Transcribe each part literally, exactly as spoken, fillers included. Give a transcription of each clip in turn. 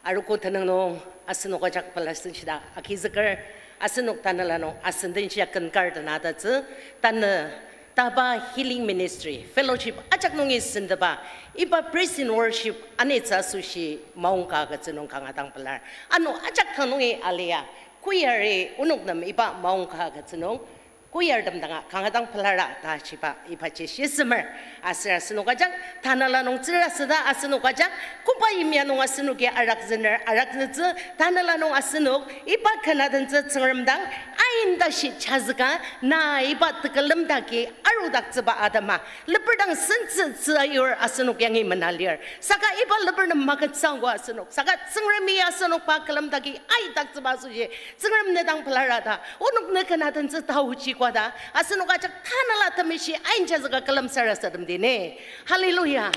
Arogo tenüng nung asenok ajak blessing shida agizüker, asenok tanela nung asen den shia ken kar den atatsü, tanü taba healing ministry fellowship ajak nungi sendeba, iba praise and worship anitsü asoshi maongka agütsü nung kanga dang pelar. Ano ajak dang nungi alia, choir-i onok nem iba maongka agütsü nung, choir tem danga kanga dang pelara ta shiba ibaji shisemer. Aser asenok ajak tanela nung tsürasüda asenok ajak koba yimya nung asenoki arakzüner arakzütsü, tanela nung asenok iba ken adentsü Tsüngrem dang ain tashi chazüka, na iba tekülem dagi arudaktsüba atema leper dang sentsütsü ayur asenok yangi mena lir. Saka iba leper nem maketsangko asenok, saka Tsüngremi asenok pa külem dagi aidaktsüba asoshi Tsüngrem ne dang pelara ta, onok ne ken adentsü taochi koda asenok ajak tanela temeshi ainjazüka külem sarasademdi ni. Hallelujah.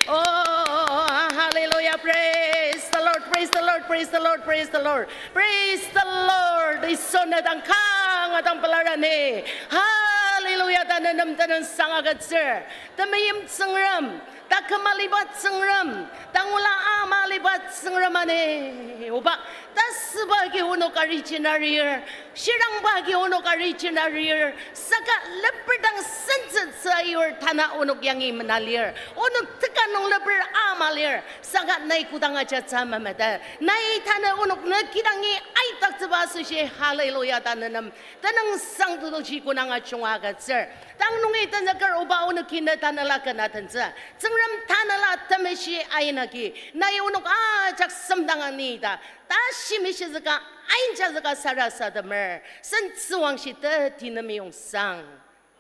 Oh, hallelujah. Praise the Lord, praise the Lord, praise the Lord, praise the Lord. Praise the Lord. Yisu ne dang kanga dang pelara ni. Hallelujah. Tanü nem tenüngsang agütsür. Temeim Tsüngrem, taküm aliba Tsüngrem, tangula ama aliba Tsüngrem ani. Oba, tasüba agi onok ariji narir, shirangba agi onok ariji narir, saka leper dang sentsütsü ayur tanü onok yangi mena lir, onok teka nung leper ama lir, saka nai kodang ajatsü mameta, nai tanü onok ne kidangi aidaktsüba asoshi, hallelujah, tanü nem tenüngsang tutuji konanga junga agütsür. Tang nungi tenzüker Oba, onoki ne tanela ken adentsü, Tsüngrem tanela temeshi ainagi nai onok ajak semdang ani ta, tashi mishizüka, ainjazüka sarasademer, sentsüwangshi teti nem yongsang.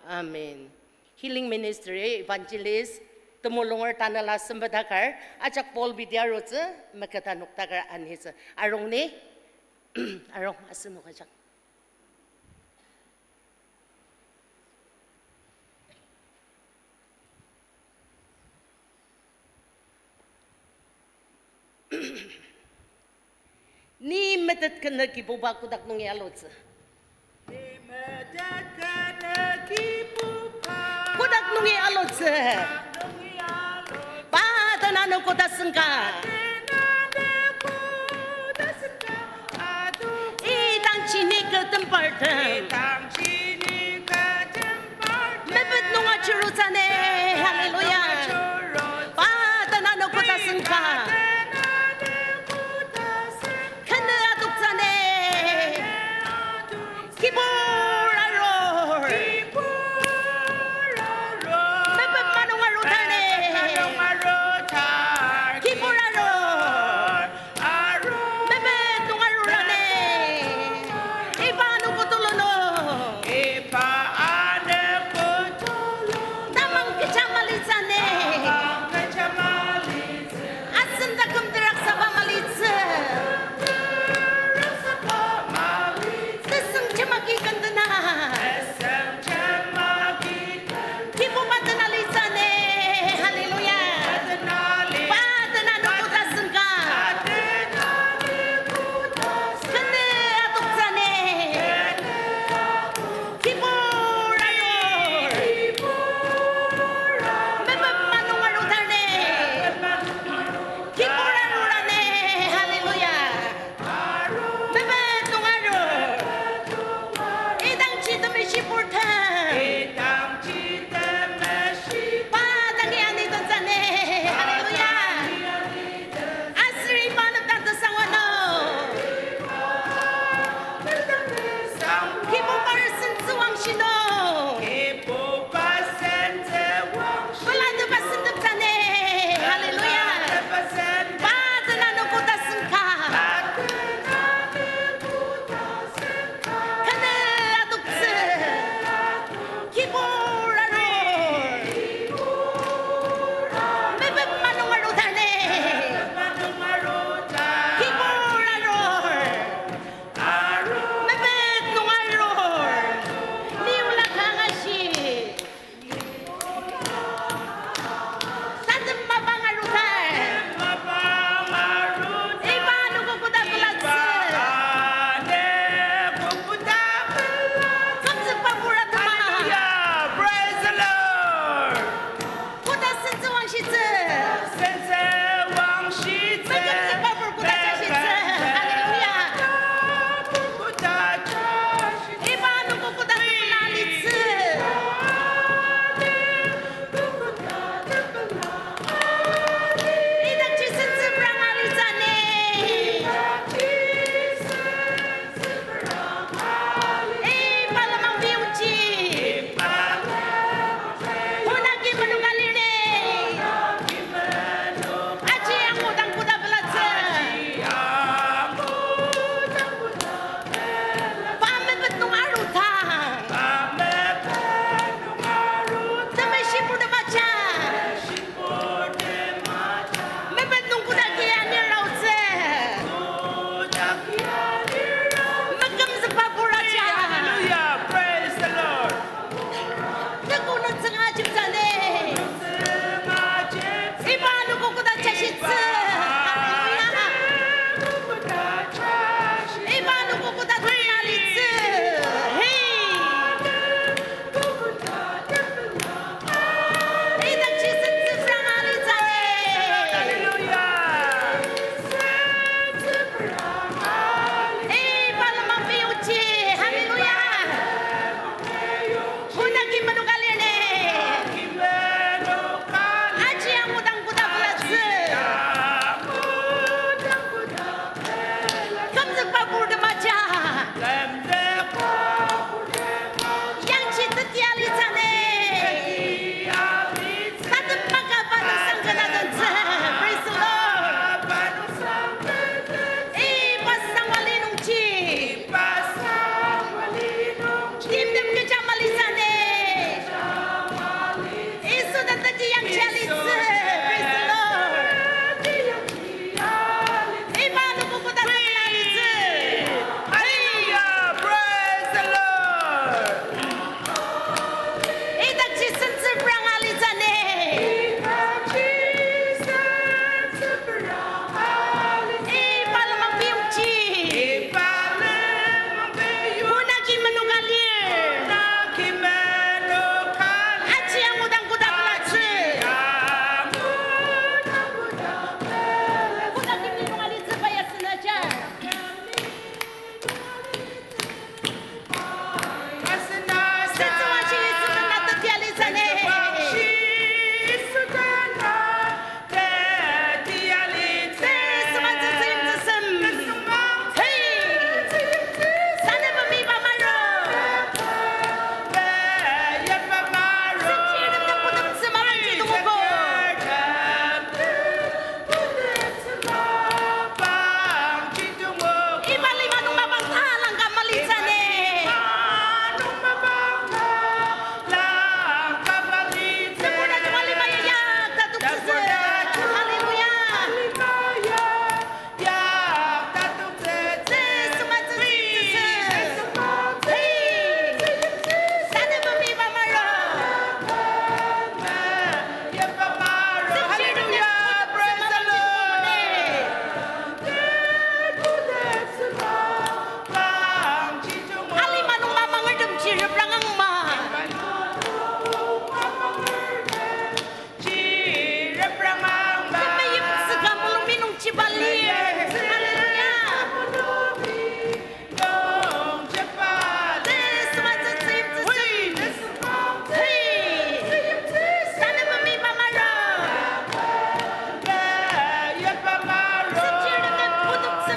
Amen. Healing Ministry Evangelist temulung tanela sempet takar, ajak pulpit-i arutsü, meketa noktaker anitsü. Arung ni, arung asenok ajak. Ni metet kenü Kibuba kotak nungi alutsü. Kotak nungi alutsü. Pa tenano koda sengka. Idangji ni kü tempartem. Mepet nung ajurutsü ne, hallelujah. Pa tenano koda sengka. Kenü adoktsü ne. Kibur arur. Mepet manung arutsü ne. Kibur arur. Mepet nung arur ne. Iba nung kotulu nung.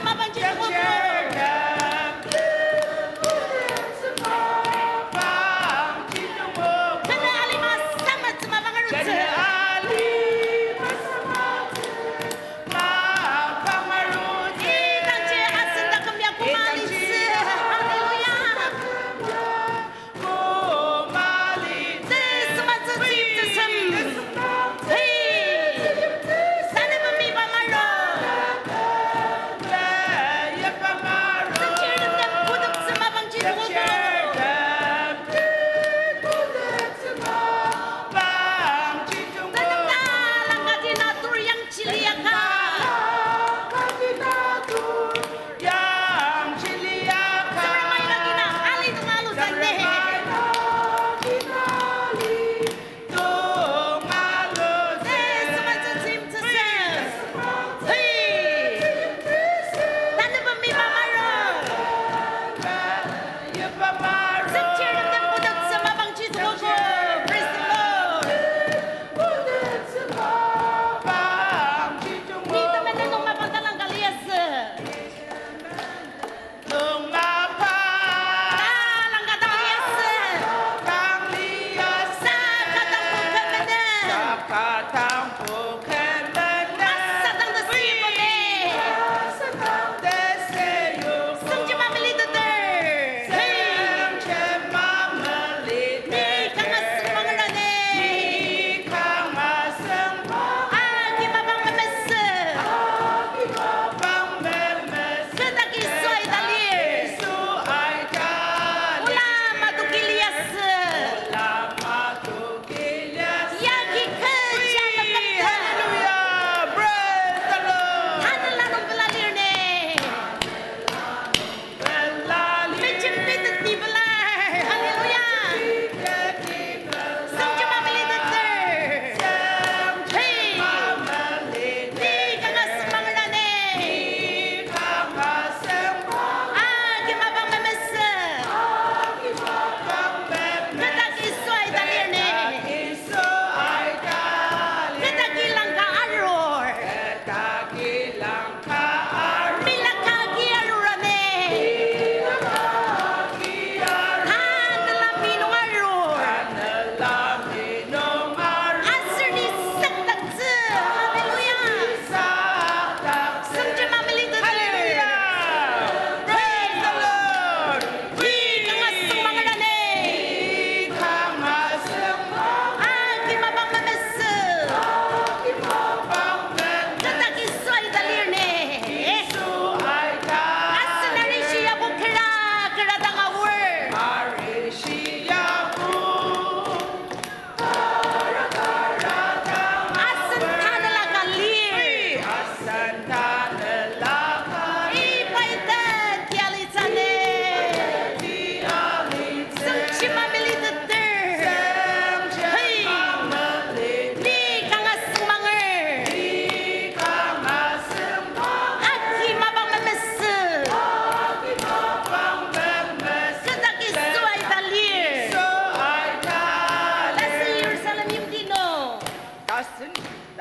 Mapangji tuko. Kena alima sametsü mapang arutsü. Idangji asen taküm ya koma alitsü. Hallelujah. Tesüngmangtsü tsüyimtsüsem. Hey. Tanü bemiba maro. Tsüchirtem putemtsü mapangji tuko. Tanü talang kati na tur yang chiliaka. Yang chiliaka. Tsüngrem aika kina alidong alu tanü. Tsüngrem aika kina alidong alu tanü. Tesüngmangtsü tsüyimtsüsem. Hey. Tanü bemiba maro. Tsüchirtem putemtsü mapangji tuko. Praise the Lord. Ni temenen nung mapang talang ka liasü. Talang ka dang liasü. Saka dang pukemenen. Asadang tesi pone. Sengjema meliteter. Hey. Ni kanga süngmangera ne. Agi mapang memesü. Kü dak Yisu aita lir. Ola matoki liasü. Yagi kecha mekümta. Hallelujah. Praise the Lord. Tanela nung pela lir ne. Pela lir. Mejembitetdi pela. Hallelujah. Sengjema meliteter. Hey. Ni kanga süngmangera ne. Agi mapang memesü. Kü dak Yisu aita lir ne. Kü dak ilangka arur. Milaka agi arura ne. Tanela mi nung arur. Aser ni saktaktsü. Hallelujah. Sengjema meliteter. Hallelujah. Praise the Lord. Ni kanga süngmangera ne. Agi mapang memesü. Kü dak Yisu aita lir ne. Asen arishi yabo kera kera dang aor. Asen tanela ka lir. Iba ita tiali tsüne. Sengjema meliteter. Hey. Ni kanga süngmanger. Agi mapang memesü. Kü dak Yisu aita lir. Tasen Jerusalem yimti nung. Tasen,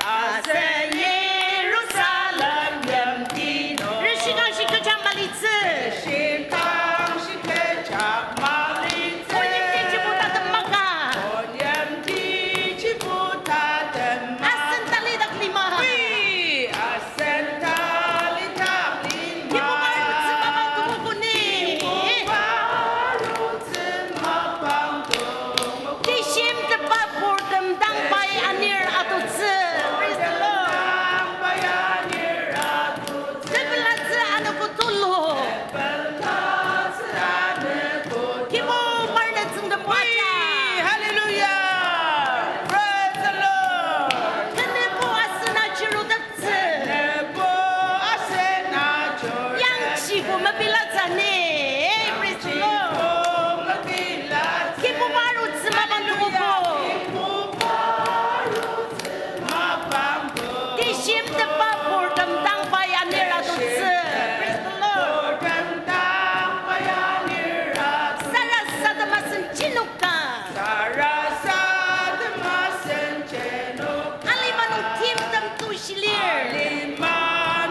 tasen Jerusalem yimti nung. Reshikangshi kecha malitsü. Reshikangshi kecha malitsü. Oyimti chibu tatem maka. Oyimti chibu tatem maka. Asen talidak lima. Wi, asen talidak lima. Kibuba arutsü mapang tongokuni. Kibuba arutsü mapang tongokuni. Tishimtepba purtem dang pai anir atutsü. Praise the Lord. Tepelatsü anogo tulu. Kibuba arnü tsüngdem waja. Hallelujah. Praise the Lord. Kenebo asen ajuruteptsü. Kenebo asen ajuruteptsü. Yangchibo mepilatsü ne. Praise the Lord. Yangchibo mepilatsü. Kibuba arutsü mapang tongokuni. Kibuba arutsü Tishimtepba purtem dang pai anir atutsü. Praise the Lord. Sarasadem asen chinokta. Alima nung timtem tushilir. Alima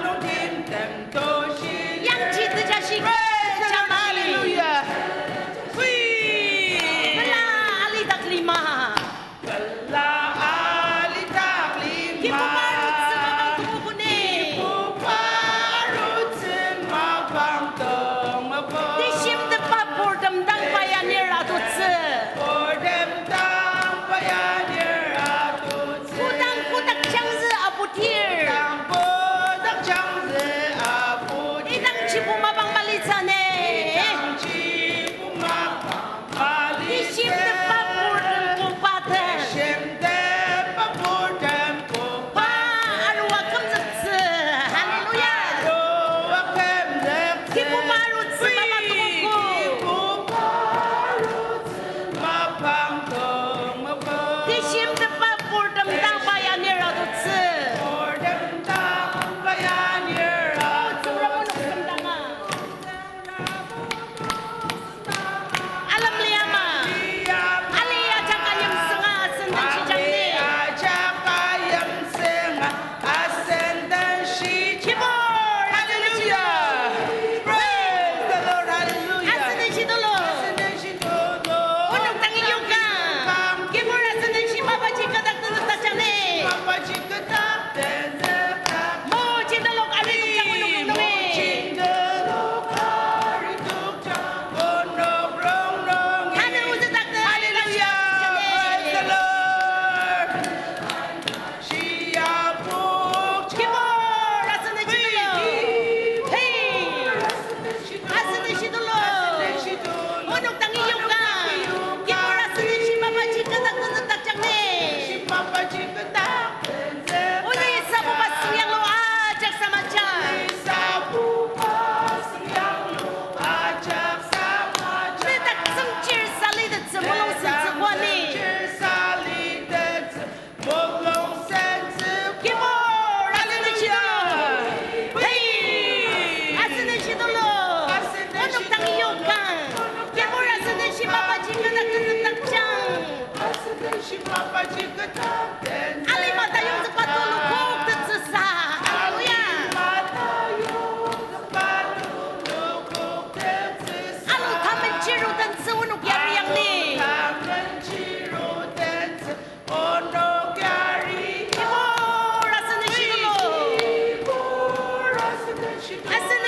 nung timtem tushi.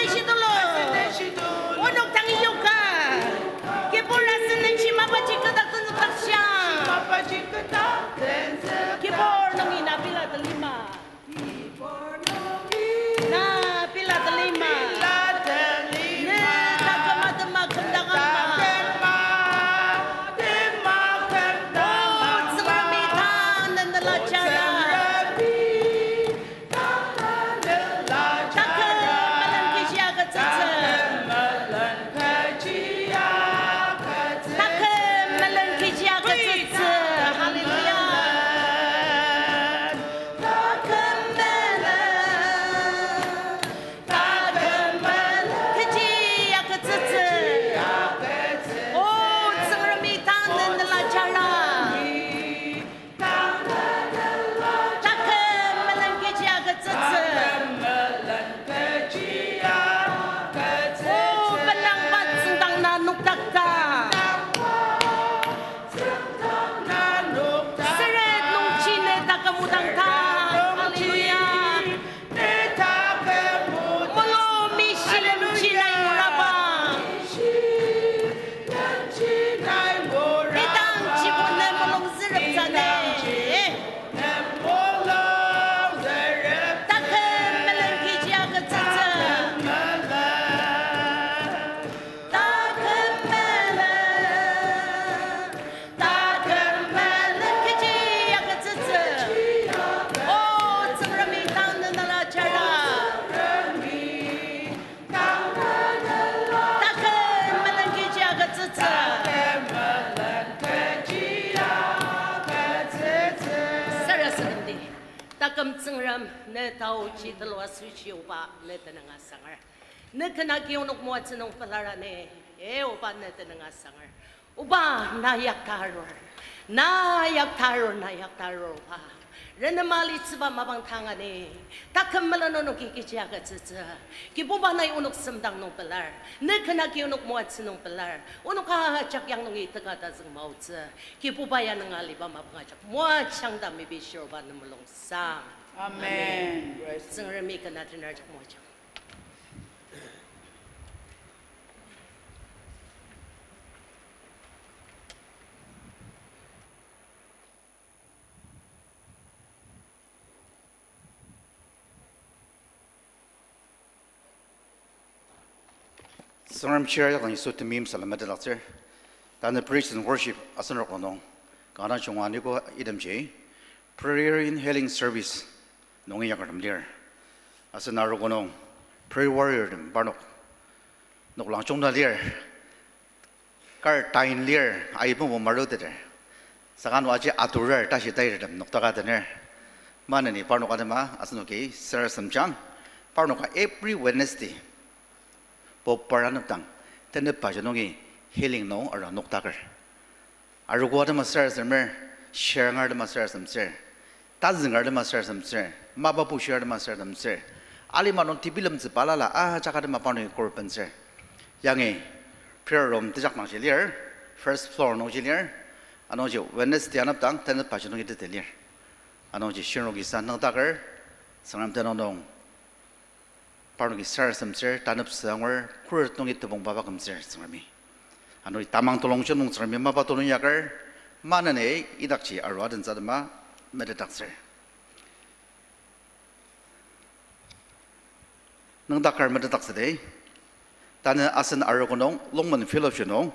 Shitulu. Onok tangi yoka. Kibur asen nungji mapaji kü dak tenzükdaktsüang. Kibur nungi na pila telima. Na pila telima. Ne taküm atema kümdakangma. O Tsüngremi tanü nela jara. Taküm melen kechi agütsütsü. Taküm melen kechi agütsütsü. Hallelujah. Taküm melen, taküm melen kechi agütsütsü. O Tsüngremi tanü nela jara. Taküm melen kechi agütsütsü. O benangba tsüngdang na nokdaktsü. Süret nungji ne taküm odang ta. Hallelujah. Mulung mi shilem ji nai nguraba. Idangji bo ne mulung zürep tsüne. Taküm melen kechi agütsütsü. Taküm melen, taküm melen kechi agütsütsü. O Tsüngremi tanü nela jara. Taküm melen kechi agütsütsü. Sarasademdi. Taküm Tsüngrem ne taoji tulu asoshi oba ne tenüng asanger. Ne kena ki onok moatsü nung pelar ani, e oba ne tenüng asanger. Oba na yakta arur, na yakta arur, na yakta arur oba. Renema litsüba mapang tang ani, taküm melen onoki kechi agütsütsü. Kibuba nai onok semdang nung pelar, ne kena ki onok moatsü nung pelar, onok ajak yang nungi teka tazüng maotsü. Kibuba ya nung aliba mapang ajak moajang ta mepi shir oba ne mulungsang. Amen. Tsüngremi kena tener ajak moajang. Tsüngrem chir ajak dang Yisu temeim salem metetdaktsür. Tanü praise and worship asenok nung kanga junga niko itemji Prayer in Healing Service nungi yakartem lir. Asen arogo nung prayer warrior tem parnok noklang jungna lir. Kar tain lir, aiben bo maruteter. Saka ano aji aturar tashi tairtem noktaka tener. Maneni parnok atema asenoki sarasademjang. Parnoka every Wednesday, Poppar anepdang, tenetbaji nungi healing nung ara noktaker. Arogo atema sarasademer, shirngar atema sarasademtsür, tazüngar atema sarasademtsür, mapa bushir atema sarasademtsür, alima nung tebilemtsü balala ajak atema parnoki kor bentsür. Yangi prayer room tejak nungji lir, first floor nungji lir, anungji Wednesday anepdang tenetbaji nungi tete lir. Anungji shirnoki sa nüngdaker, Tsüngrem tenüng nung parnoki sarasademtsür, taneptsü angur, khuret nungi tebong baba kümtsür Tsüngremi. Ano tamang telongjem nung Tsüngremi mapa tulu inyaker, maneni idakji arua den tsü atema metetdaktsür. Nüngdaker metetdaktsüdi. Tanü asen arogo nung Longmen Fellowship nung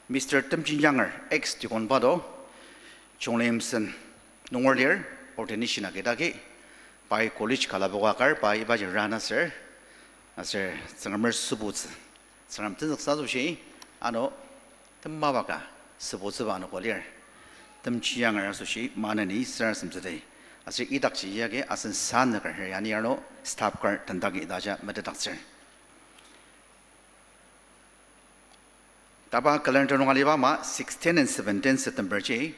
Mister Temjin Yanger, ex deacon ba do, Chungliem sen nunger lir, ordination agi dagi, pai college kalaboka kar, pai ibaji rana aser, aser Tsüngremer sübutsü, Tsüngrem tenzüksa asoshi, ano temabaka sübutsüba anogo lir. Temjin Yanger asoshi maneni sarasademtsüdi. Aser idakji yagi asen sanüker her yani ano staff kar tendagi idaja metetdaktsür. Taba calendar nung aliba ama sixteen and seventeen September ji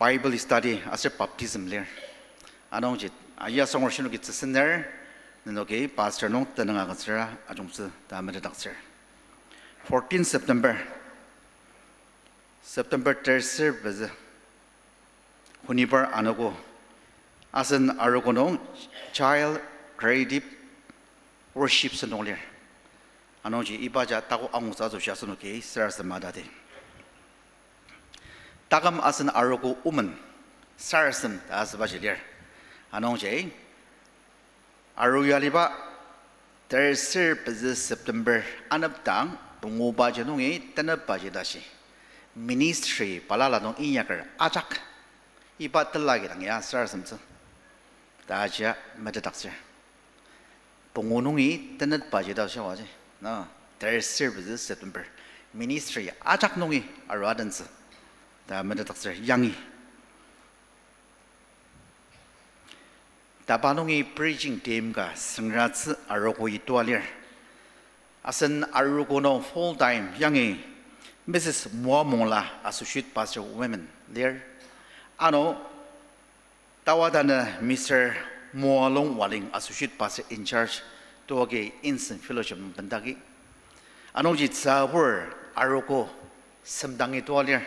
Bible study aser baptism lir. Anungji aya sangur shinoki tsüsener, nenoki pastor nung tenüng agütsüra ajungtsü ta metetdaktsür. Fourteen September, September terser pezü, honibar anogo, asen arogo nung Child Creative Worship sentong lir. Anungji ibaji taku angutsü asoshi asenoki sarasadem atadi. Taküm asen arogo omen sarasadem ta asübaji lir. Anungji aru yaliba terser pezü September anepdang pungubaji nungi tenepbaji tashi ministry balala nung inyaker ajak iba tela kidang ya sarasademtsü ta ajia metetdaktsür. Pungu nungi tenetbaji ta shiwaji, na, terser pezü September ministry ajak nungi arua tentsü ta metetdaktsür yangi. Tapa nungi preaching team ka süngratsü arogo itua lir. Asen arogo nung full time yangi Missus Moamongla, Associate Pastor Women lir. Ano tawa tanü Mister Moalong Waling, Associate Pastor in charge, tuoki Insen Fellowship nung bendagi. Anungji tsübur arogo semdangi tua lir.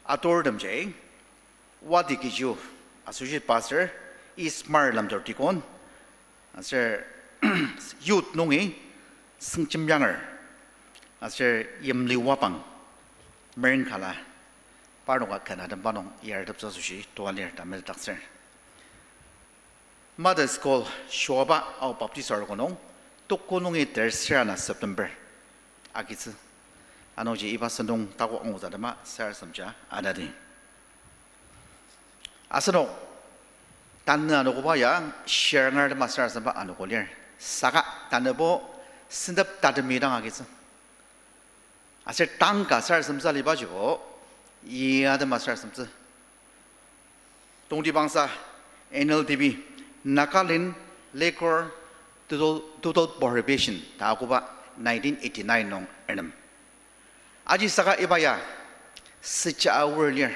Aturtemji, Wadi Kiju, Associate Pastor, East Mar Lamdor Deacon, aser youth nungi Sengjem Yanger, aser Yimli Wapang, Meren Kala, parnoka ken atemba nung yarteptsü asoshi tua lir ta metetdaktsür. Mother School Shoaba Ao Baptist Arogo nung, tuku nungi terser ana September agitsü. Anungji iba sentong taku angutsü atema sarasademja atadi. Asenok tanü anogoba ya shirngar atema sarasademba anogo lir. Saka tanübo sentep tatemi dang agitsü. Aser tangka sarasademtsü alibajibo, ya atema sarasademtsü. Tongtibangsa N L T B, Nagaland Liquor Total, Total Prohibition ta akoba nineteen eighty-nine nung ernem. Aji saka iba ya süja aor lir.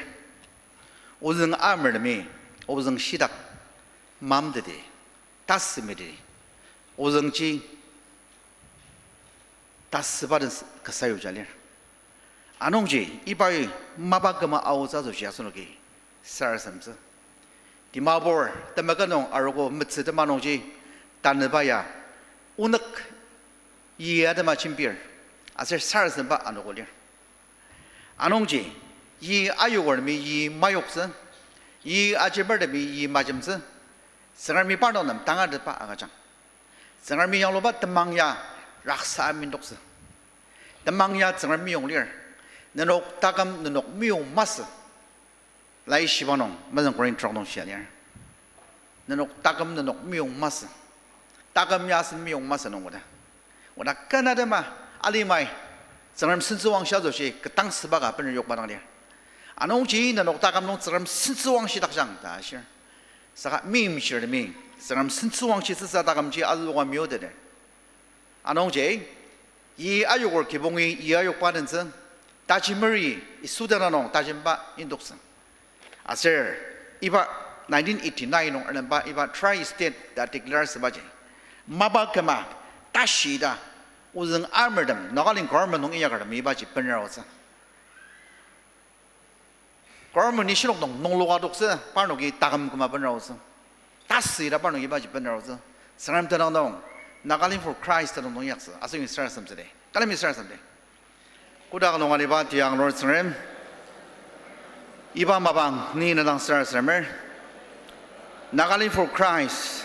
Ozüng amertemi, ozüng shitak mamteti, tasümeti, ozüngji tasüba den s-, kasa yuja lir. Anungji ibai mapa küma aotsü asoshi asenoki sarasademtsü. Dimapur temeka nung arogo metsü tema nungji tanüba ya onük yi atema jembir aser sarasademba anogo lir. Anungji yi ayokertemi yi mayoktsü, yi ajemertemi yi majemtsü, Tsüngremi parnok nem tangatetba agüjang. Tsüngremi yangluba temang ya raksa amindoktsü. Temang ya Tsüngrem meyong lir. Nenok taküm nenok meyong masü. Laishiba nung, mezüng Korinth trok nung shia lir. Nenok taküm nenok meyong masü. Taküm ya asen meyong masü nung oda. Oda ken atema, alimai, Tsüngrem sentsüwangshi asoshi ketdangsüba ka bener yokba dang lir. Anungji nenok taküm nung Tsüngrem sentsüwangshi dakjang ta shir. Saka meimchirtemi, Tsüngrem sentsüwangshitsüsa takümji azüoka meyuteter. Anungji, yi ayoker kibongi yi ayokba dentsü, tajemeri Yisu tenüng nung tajemba indoktsü. Aser, iba nineteen eighty-nine nung ernemba iba tri-state ta declare asübaji, mapa küma tashi ta ozüng amertem Nagaland government nung inyakertem ibaji bener aotsü. Government-i shinok nung nungloka adoktsü, parnoki taküm küma bener aotsü. Tasü ita parnoki ibaji bener aotsü. Tsüngrem tenüng nung, Nagaland for Christ tenüng nung inyaktsü, asenok sarasademtsüdi. Külemi sarasademdi. Kotak nung aliba tiang Lord Tsüngrem, iba mapang ni ne dang sarasademer. Nagaland for Christ.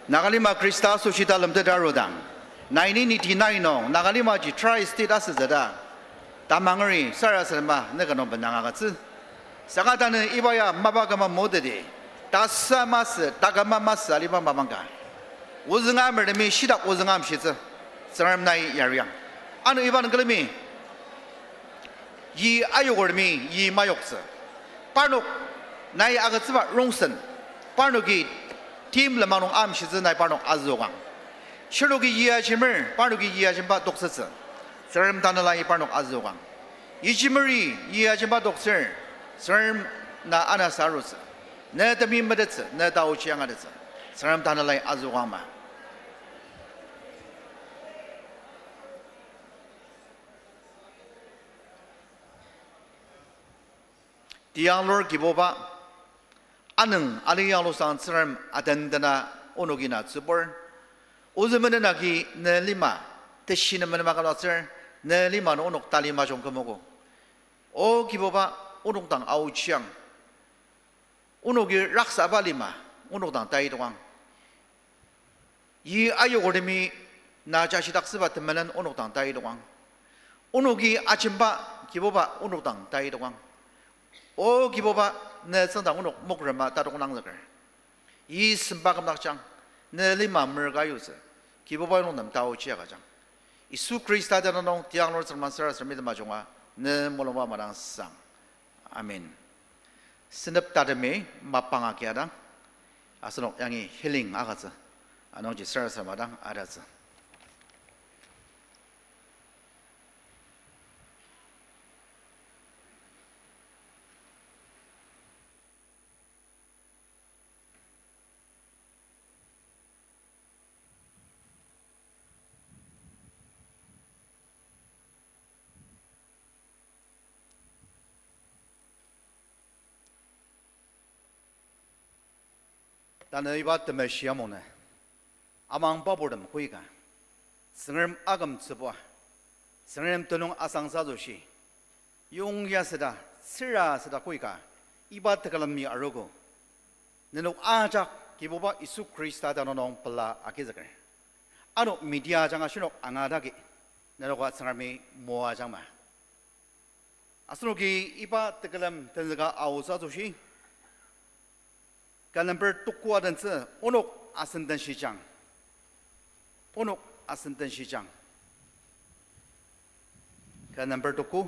Nagalima Khrista asoshi ta lemtet arudang, nineteen eighty-nine nung Nagalimaji tri-state asütsü ta tamangeri sarasadema ne ka nung benang agütsü. Saka tanü iba ya mapa küma moteti, tasü masü, taküma masü aliba mapang ka, ozüng amertemi shitak ozüng amshitsü, Tsüngrem nai yariang. Ano iba nung külemi yi ayokertemi yi mayoktsü. Parnok nai agütsüba rongsen, parnoki tim lenmang nung amshitsü nai parnok azüokang. Shirnoki yi ajemer, parnoki yi ajemba toktsütsü, Tsüngrem Tanelai parnok azüokang. Yijemeri yi ajemba toktsür, Tsüngrem na anasa arutsü. Ne temeim metettsü, ne taochi angatettsü, Tsüngrem Tanelai azüokang ma. Tiang Lord Kibuba, anüng ali yanglusang Tsüngrem atendena onoki na tsübur. Ozü menen agi ne lima, teshi ne menema kümdaktsür, ne lima nung onok tali majung kümogo. O Kibuba, onok dang aochiang. Onoki raksaba lima, onok dang tai tokang. Yi ayokertemi na jashidaktsüba temenen onok dang tai tokang. Onoki ajemba Kibuba onok dang tai tokang. O Kibuba, ne tsüngdang onok mokrema tatok nangzüker. Yi semba kümdakjang, ne lima merka yutsü, Kibuba onok nem taochi agüjang. Yisu Khrista tenüng nung tiang nung Tsüngrem sarasademi temajunga, ne mulungba madangsang. Amen. Senep tatemi mapang agiadang, asenok yangi healing agütsü, anungji sarasadema dang adatsü. Tanü iba temeshi amungnü, amang baburtem koika, Tsüngrem akümtsübua, Tsüngrem tenüng asangsa asoshi, yongya süda, tsüra süda koika, iba tekülemi arogo, nenok ajak Kibuba Yisu Khrista tenüng nung pela agizüker. Ano media ajanga shinok angadagi, nenoka Tsüngremi moajangma. Asenoki iba tekülem tenzüka aotsü asoshi, ka number tuku adentsü, onok asen den shijang. Onok asen den shijang. Ka number tuku.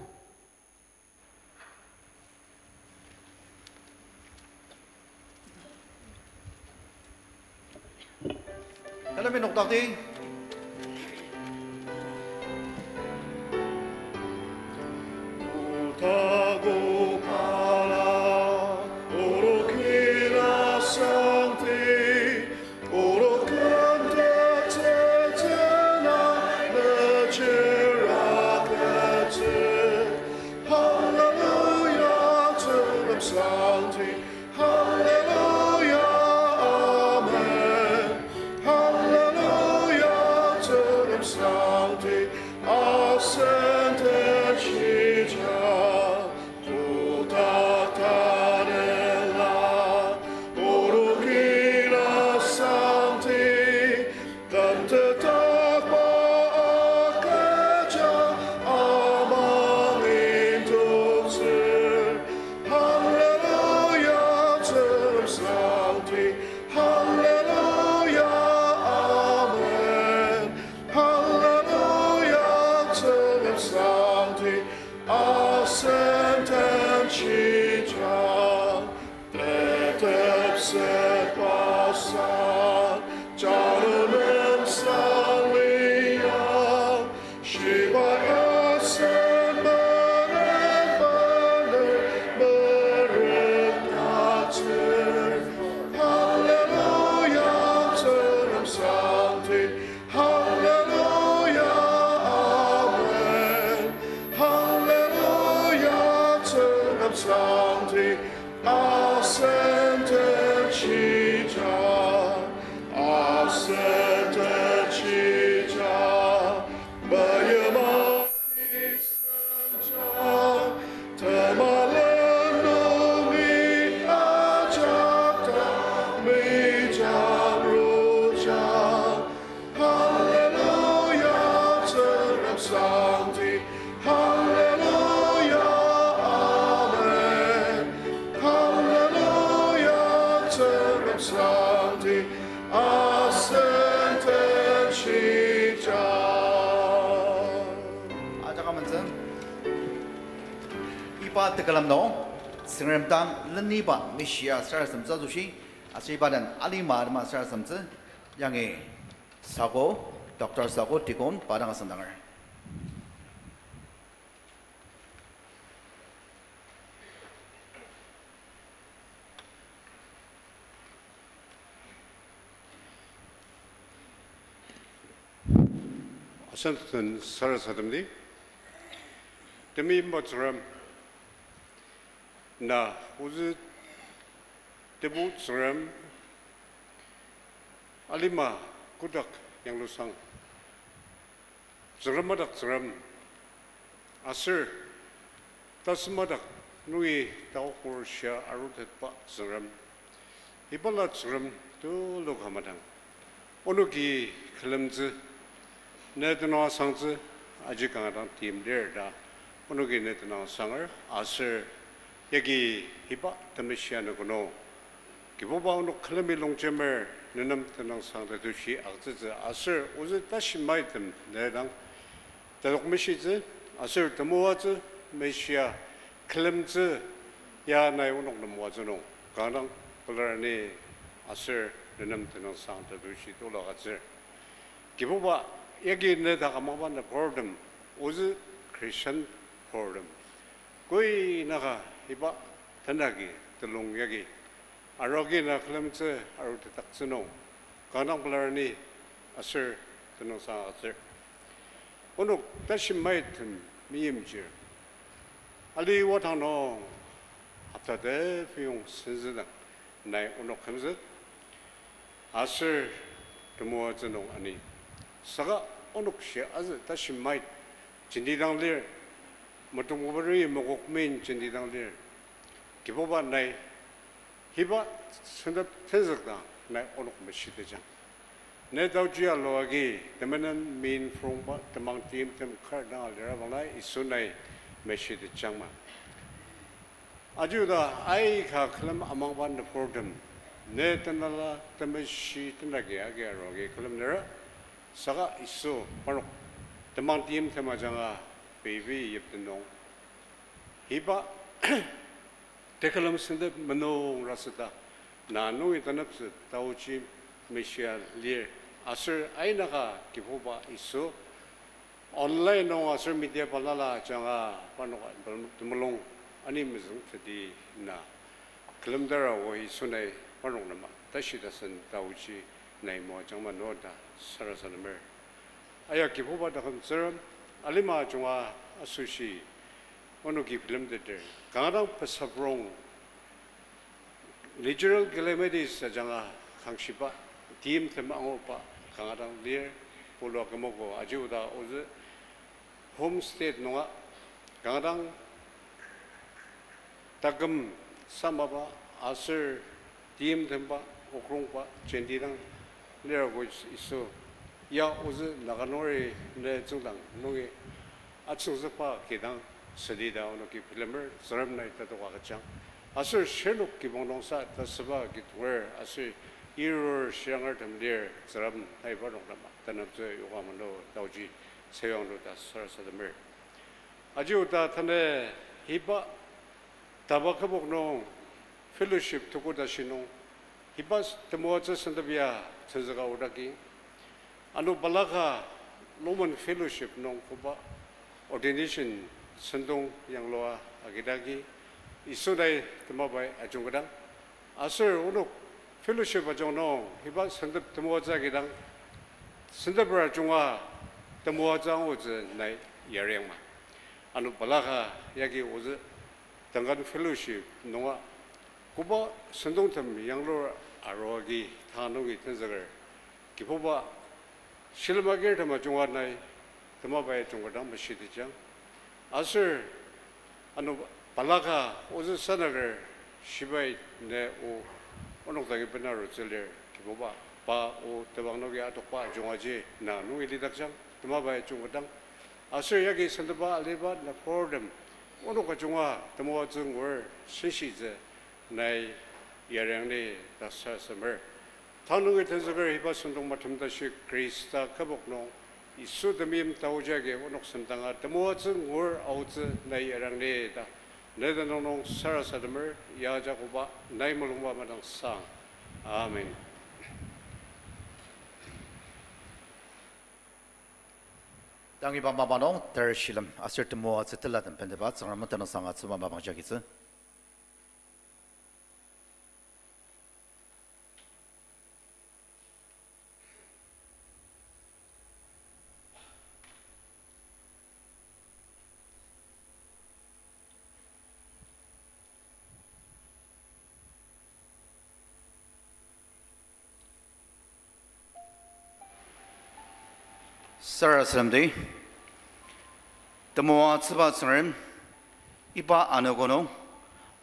Külemi nokdakti. Hallelujah, Tsüngrem Sangti. Hallelujah, amen. Hallelujah, Tsüngrem Sangti. Asen den shijang. Tuta tanela, orokina Sangti, tantetakba agüja amang indoktsür. Hallelujah, Tsüngrem Sangti. Hallelujah, amen. Hallelujah, Tsüngrem Sangti. Asen den shijang, tetepsetba sang, jano nem sang liang, shibai asen meren bener merengdaktsür. Hallelujah, Tsüngrem Sangti. Hallelujah, amen. Hallelujah, Tsüngrem Sangti, asen den shijang, asen den shijang, meyima Temalen nungi ajak ta mijang rujang. Hallelujah, Tsüngrem Sangti. Hallelujah, amen. Hallelujah, Tsüngrem Sangti. Asen den shijang. Ajak amentsü. Iba tekülem nung, Tsüngrem dang leniba mishia sarasademtsü asoshi, aser iba den alima atema sarasademtsü, yangi Sako, Doctor Sako Deacon, pa dang asüngdanger. Asen den sarasademdi, temeimba Tsüngrem, na ozü tebu Tsüngrem, alima kotak yanglusang. Tsüngrem madak Tsüngrem, aser tasümadak nungi taokur shia arutetba Tsüngrem, ibala Tsüngrem tulu ka madang. Onoki külemtsü, ne tenüng asangtsü, aji kanga dang timlir ta, onoki ne tenüng asanger, aser yagi iba temeshi anogo nung Kibuba onok külemi longjemer, nenem tenüngsang tetushi agütsütsü aser ozü tashi maitem ne dang tadok meshitsü aser temoatsü, meshia külemtsü, ya nai onok nem moatsü nung kanga dang pelar ni aser nenem tenüngsang tetushi tulu agütsür. Kibuba, yagi ne dak amangba nüburtem, ozü Christian burtem, koi naka iba tenagi telung yagi arogi na külemtsü arutetdaktsü nung kanga dang pelar ni aser tenüngsang agütsür. Onok tashi maitem meimchir, ali wadang nung hopta tepiyong senzüdang nai onok kümzük aser temoatsü nung ani. Saka onok shia azü tashi mait jenti dang lir, metongkubari mokok min jenti dang lir. Kibuba nai, iba sentep tenzükdang nai onok meshitejang. Ne taoji alu agi temenen min purongba temang timtem kar dang alira bangla Yisu nai meshitejangma. Aji oda aika külem amangba nüburtem, ne tenala temeshi tenlaki agi arogi külemnera, saka Yisu parnok temang timtem ajanga peibi yipten nung iba tekülem sentep menung raseta, na nungi taneptsü taoji meshia lir, aser ainaka Kibuba Yisu online nung aser media balala ajanga parnok temulung ani mezüng teti na külemdara o Yisu nai parnok nem tashi tasen taoji nai moajangma no ta sarasademer. Aya Kibuba taküm Tsüngrem, alima ajunga asoshi onoki bilemteter kanga dang pesaprong natural calamities ajanga kangshiba, timtem anguba kanga dang lir, pulua kümogo aji oda ozü home state nunga kanga dang taküm samaba aser timtemba, okrongba jenti dang lirako Yisu, ya ozü Naga nungeri ne tsüngdang nungi atsüngzükba kidang südi ta onoki bilemer. Tsüngrem nai tatok agüjang. Aser shirnok kibong nungsa tasüba kitonger aser yirur shirangertem lir, Tsüngrem nai parnok nem taneptsü yoka mano taoji sayuanglu ta sarasademer. Aji oda tanü iba taba kübok nung fellowship tuku tashi nung iba temoatsü sentep ya tenzüka odagi, ano balaka Longmen Fellowship nung koba ordination sentong yanglua agidagi, Yisu nai temabai ajungketang. Aser onok fellowship ajung nung iba sentep temoatsü agidang, senteper ajunga temoatsü angutsü nai yariangma. Ano balaka yagi ozü Duncan Fellowship nunga koba sentongtem yanglur aruagi ta nungi tenzüker. Kibuba, shilem agirtem ajunga nai temabai ajungketang meshitejang. Aser ano balaka ozü sanaker shibai ne o onok dagi bena arutsü lir Kibuba, pa o tebang noki atokba ajungaji na nungi lidakjang, temabai ajungketang. Aser yagi sentepa aliba nüburtem onok ajunga temoatsü ngur senshitsü nai yariang ni ta sarasademer. Tang nungi tenzüker iba sentong matem tashi Khrista kübok nung Yisu temeim taoji agi onok semdanga temoatsü ngur aotsü nai yariang ni ta ne tenüng nung sarasademer. Ya jakoba nai mulungba madangsang. Amen. Tang iba mapa nung ter shilem aser temoatsü telatem bendeba Tsüngrem tenüngsang atsüba mapang jagitsü. Sarasademdi, temoatsüba Tsüngrem, iba anogo nung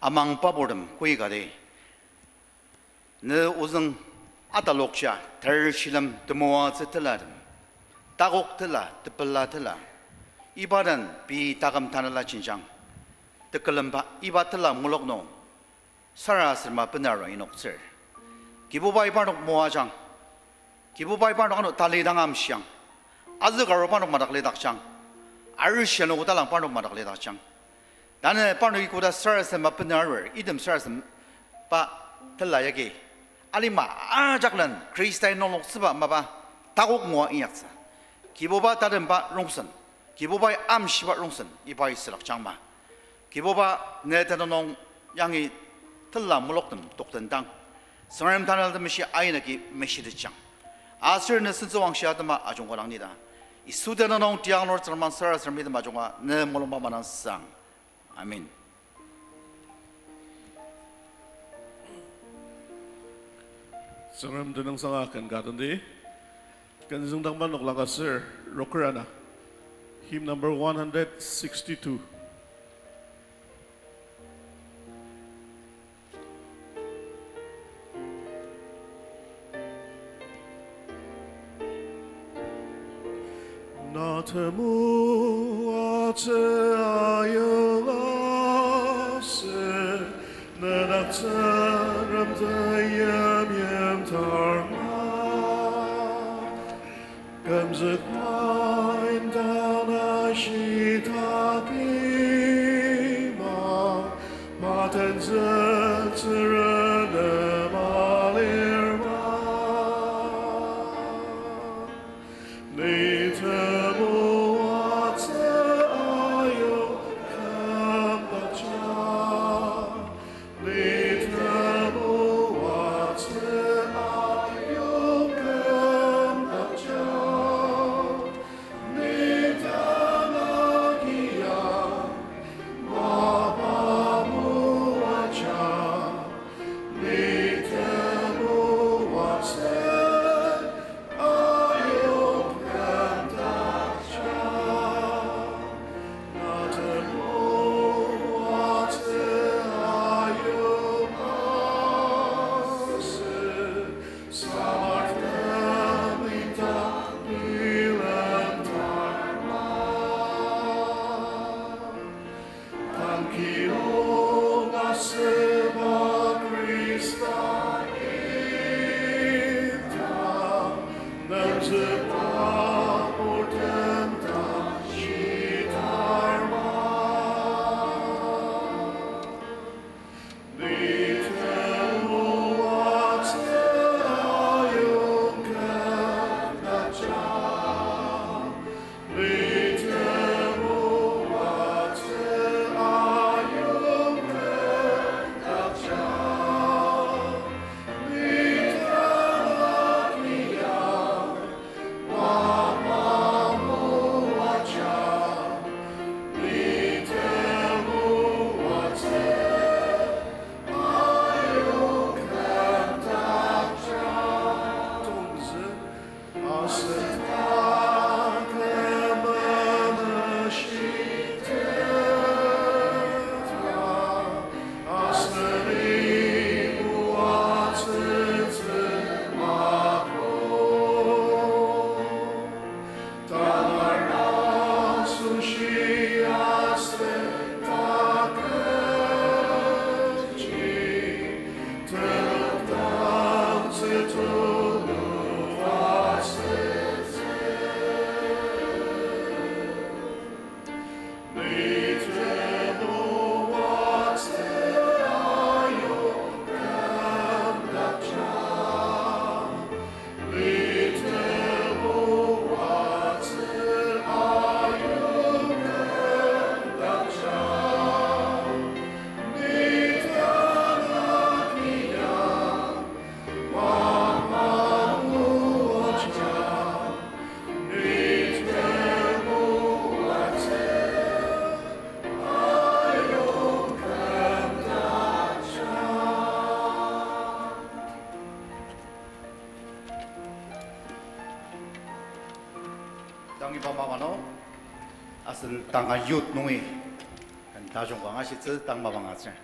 amangba purtem koikati, ne ozüng atalokja ter shilem temoatsü telatem, takok tela, tepela tela, iba den pei taküm tanela jenjang, tekülemba iba tela mulok nung sarasadema benaru inoktsür. Kibubai parnok moajang. Kibubai parnok ano talidang amshiang. Azükaru parnok madak lidakjang. Arishi anogo talang parnok madak lidakjang. Tanü parnoki koda sarasadema benarur, item sarasadem pa tela yagi alima ajaklen Khristai nungloktsüba mapa takok ngua inyaktsü. Kibuba tatemba rongsen, Kibubai amshiba rongsen ibai südakjangma. Kibuba, ne tenüng nung yangi tela muloktem toktendang, Tsüngrem Tanela Temeshi aina ki meshitetjang. Aser ne sentsüwangshi atema ajungkadang nida. Yisu tenüng nung tiang nor Tsüngrem sarasadem item ajunga ne mulungba manang sang. Amen. Tsüngrem tenüngsanga ken ka tendi. Ken züngdangba noklang ka ser, roker ana. Hymn number one hundred sixty-two. Na temoatsü ayonga sü, ne dak Tsüngrem temeim tarma. Kümzük main dang na shitak lima, pa tenzüktsüren nem alirma. Ni temoatsü ayong kümdaktsü. Ni temoatsü ayong kümdaktsü, ni tanakia mapa moatsü, ni temoatsü ayong kümdaktsü. Tangi bama mano, asen tanga youth nungi, kan tajung ka angashitsü tang mapang atsü.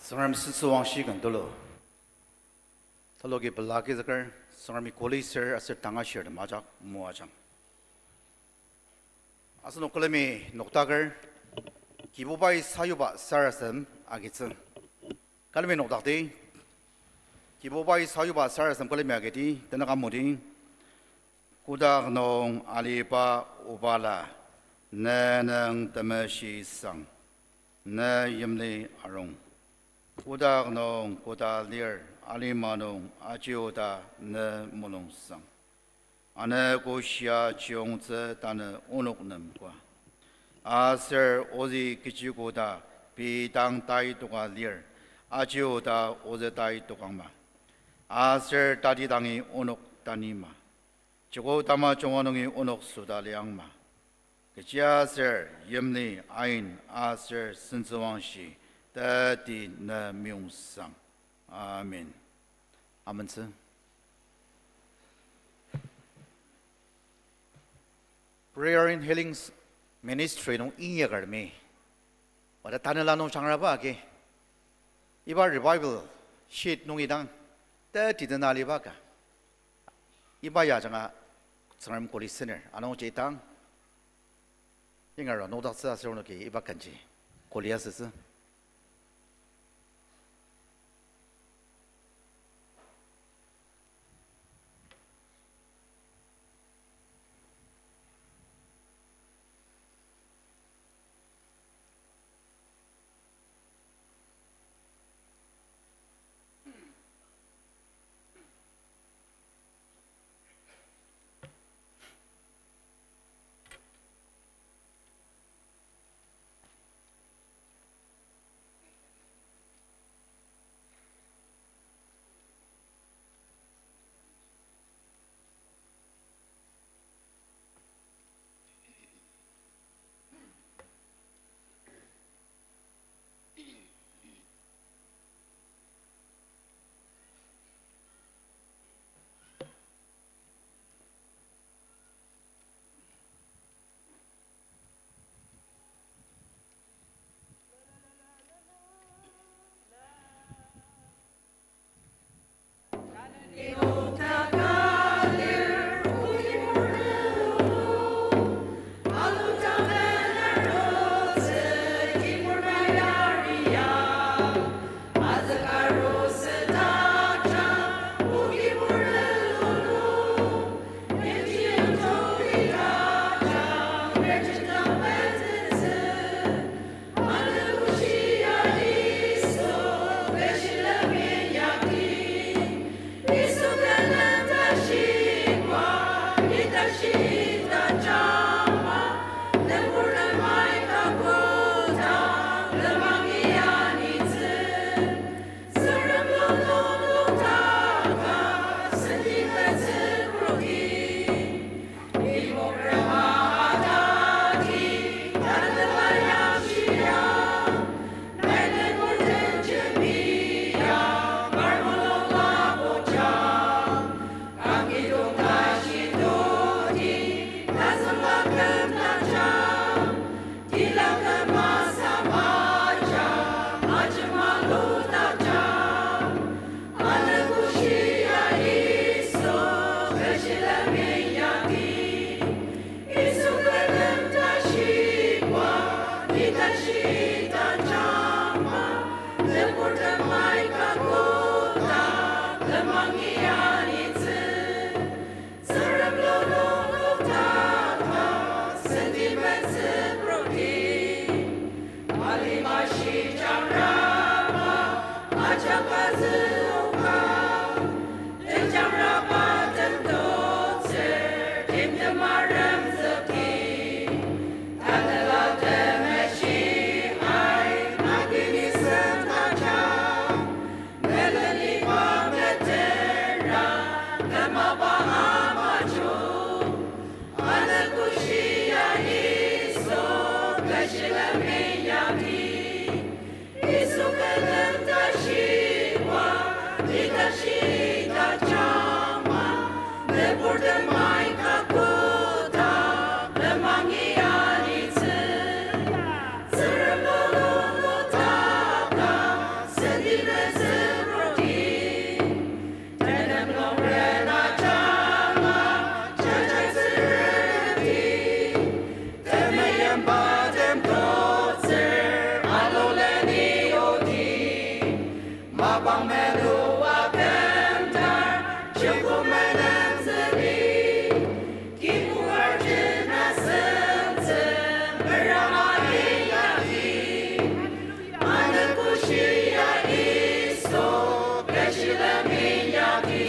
Tsüngrem sentsüwangshi ken tulu. Taloki pela agizüker, Tsüngremi kuli ser aser tanga shirtem ajak moajang. Asenok külemi noktaker, Kibubai sayuba sarasadem agitsü. Külemi noktakdi, Kibubai sayuba sarasadem külemi agidi, tenük amudi. Kotak nung aliba obala, ne nüng temeshi sang, ne yimli arung. Kotak nung koda lir, alima nung aji oda ne mulung sang. Anogo shia chiyongtsü tanü onok nem koa. Aser ozü kechi koda pei dang tai toka lir, aji oda ozü tai tokangma. Aser tatidangi onok tanima. Joko tamajunga nungi onok süda liangma. Kechiaser yimli, ain aser sentsüwangshi teti ne meyong sang. Amen. Amentsü. Prayer and Healings Ministry nung inyakertemi, wada tanela nung jangraba agi, iba revival sheet nungi dang teti tena aliba ka. Iba ya ajanga Tsüngrem kuli sener anungji tang, ingar nokdaktsü aser onoki iba kenji kuli asütsü.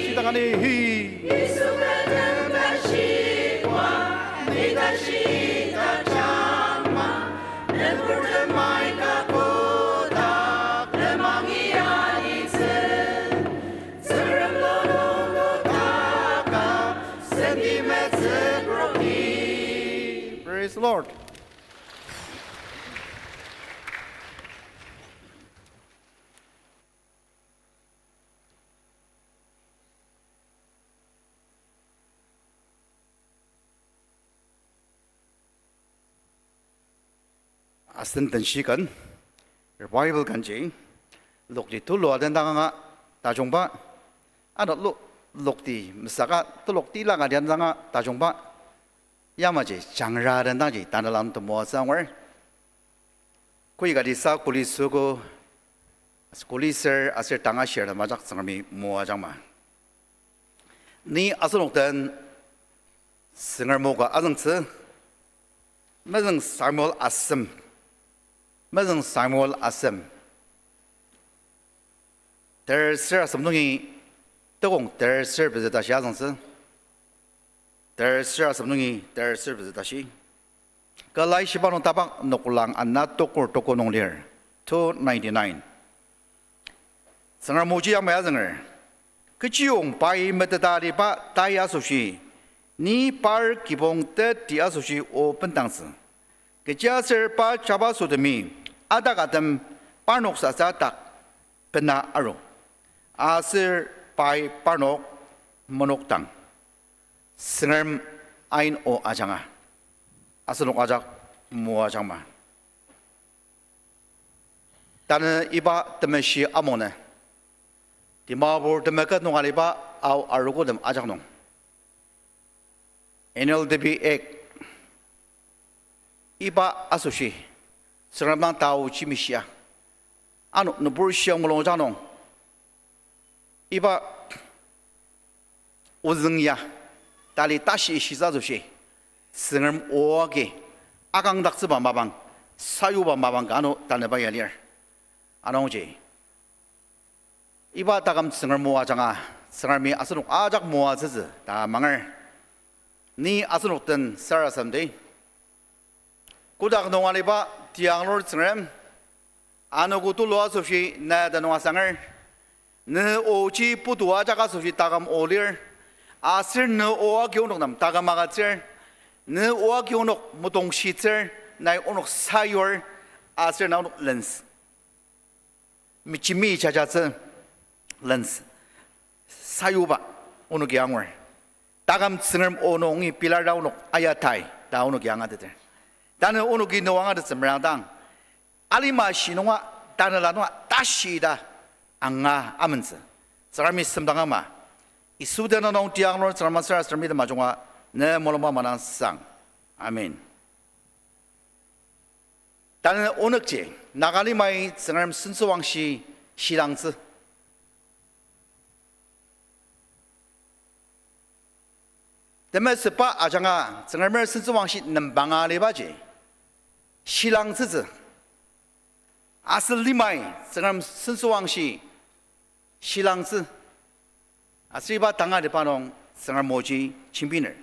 Shidakani hi. Praise the Lord. Asen den shi ken, revival kenji, lokti tulua den dang anga tajungba, ano lo-, lokti mesaka telok tila ka den dang anga tajungba, yamaji jangra den dangji tanela temoatsü angur. Koikati sa kuli süogo, kuli ser aser tanga shir tem ajak Tsüngremi moajangma. Ni asenok den Tsüngrem o ka azüngtsü, mezüng Samuel asem, mezüng Samuel asem. Terser asem nungi, tekong terser pezü tashi azüngtsü. Terser asem nungi, terser pezü tashi. Kü laishiba nung tapak noklang ana tokur toko nung lir, two ninety-nine. Tsüngrem oji yamai azünger. Kechiyong pai meteta aliba tai asoshi, ni par kibong teti asoshi o bendangtsü. Kechiaser pa jabaso temi, atakatem parnok sasa dak bena aru. Aser pai parnok menokdang, Tsüngrem ain o ajanga, asenok ajak moajangma. Tanü iba temeshi amonü, Dimapur temeket nung aliba Ao arogotem ajak nung, N L D P Act, iba asoshi, Tsüngrem dang taochi mishia, ano nübur shia mulungjang nung, iba ozüng ya, tali tashi ishitsü asoshi, Tsüngrem o agi, akangdaktsüba mapang, sayuba mapang ka ano tanüba ya lir. Anungji, iba taküm Tsüngrem o ajanga, Tsüngremi asenok ajak moatsütsü ta amanger. Ni asenok den sarasademdi. Kotak nung aliba tianglur Tsüngrem, anogo tulu asoshi na tenüng asanger. Ne oji putu ajak asoshi taküm o lir. Aser ne o agi onok nem taküm agütsür. Ne o agi onok metongshitsür, nai onok sayur, aser na onok lens, mechimi jajatsü lens, sayuba onoki angur. Taküm Tsüngrem o nungi pilar ta onok ayatai ta onoki angateter. Tanü onoki ne o angatettsü merangdang, alima shi nunga, tanela nunga tashi ta anga amentsü. Tsüngremi semdang ama, Yisu tenüng nung tianglur Tsüngrem aser Tsüngremi temajunga ne mulungba manang sang. Amen. Tanü onükji, Naga limai Tsüngrem sentsüwangshi shilangtsü. Temesüba ajanga Tsüngremer sentsüwangshi nembanga alibaji shilangtsütsü. Aser limai Tsüngrem sentsüwangshi shilangtsü. Aser iba tanga liba nung Tsüngrem oji jembiner.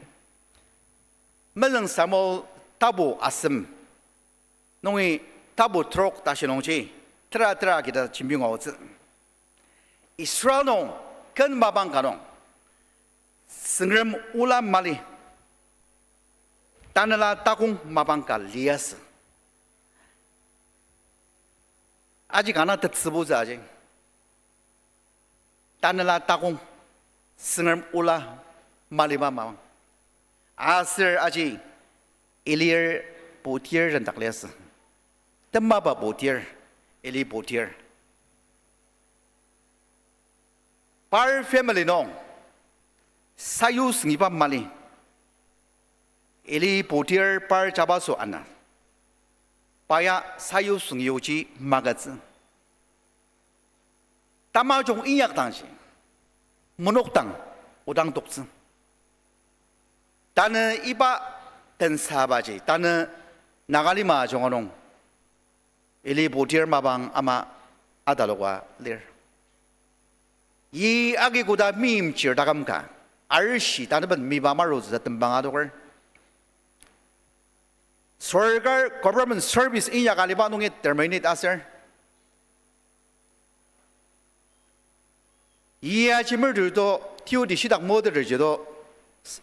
Mezüng Samuel tapu asem nungi tapu trok tashi nungji tera tera kida jembi ngua aotsü. Israel nung ken mapang ka nung Tsüngrem ola mali, tanela takong mapang ka liasü. Aji kanga tetsübutsü aji. Tanela takong, Tsüngrem ola maliba mapang. Aser aji Elir putir rendak liasü. Temaba putir, Eli putir. Par family nung sayutsüngiba mali, Eli putir par jabaso ana, pa ya sayutsüngi oji magütsü. Tamajung inyakdangji, menokdang odang toktsü. Tanü iba tensabaji, tanü Naga lima ajunga nung, Ili putir mapang ama ataloka lir. Yi agi koda meimchir taküm ka, arishi taneben miba marutsü tembang adoker. Sorkar, government service inyak aliba nungi terminate aser. Iya jimer to, duty shitak moteter ji to, s-,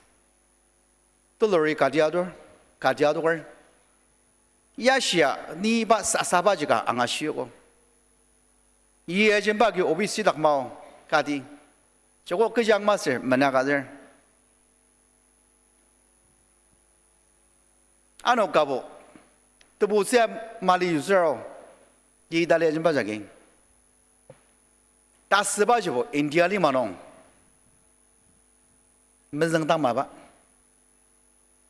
tolori kati ator, kati adoker. Yashia, ni iba sasaba jika angashiogo. Iya jemba ki office shitak mao, kati. Joko kejang masür, menakater. Ano kabo, tebu sia mali yusero, yi Italy ajemba jagi. Tasüba jibo India lima nung mezüngdang maba.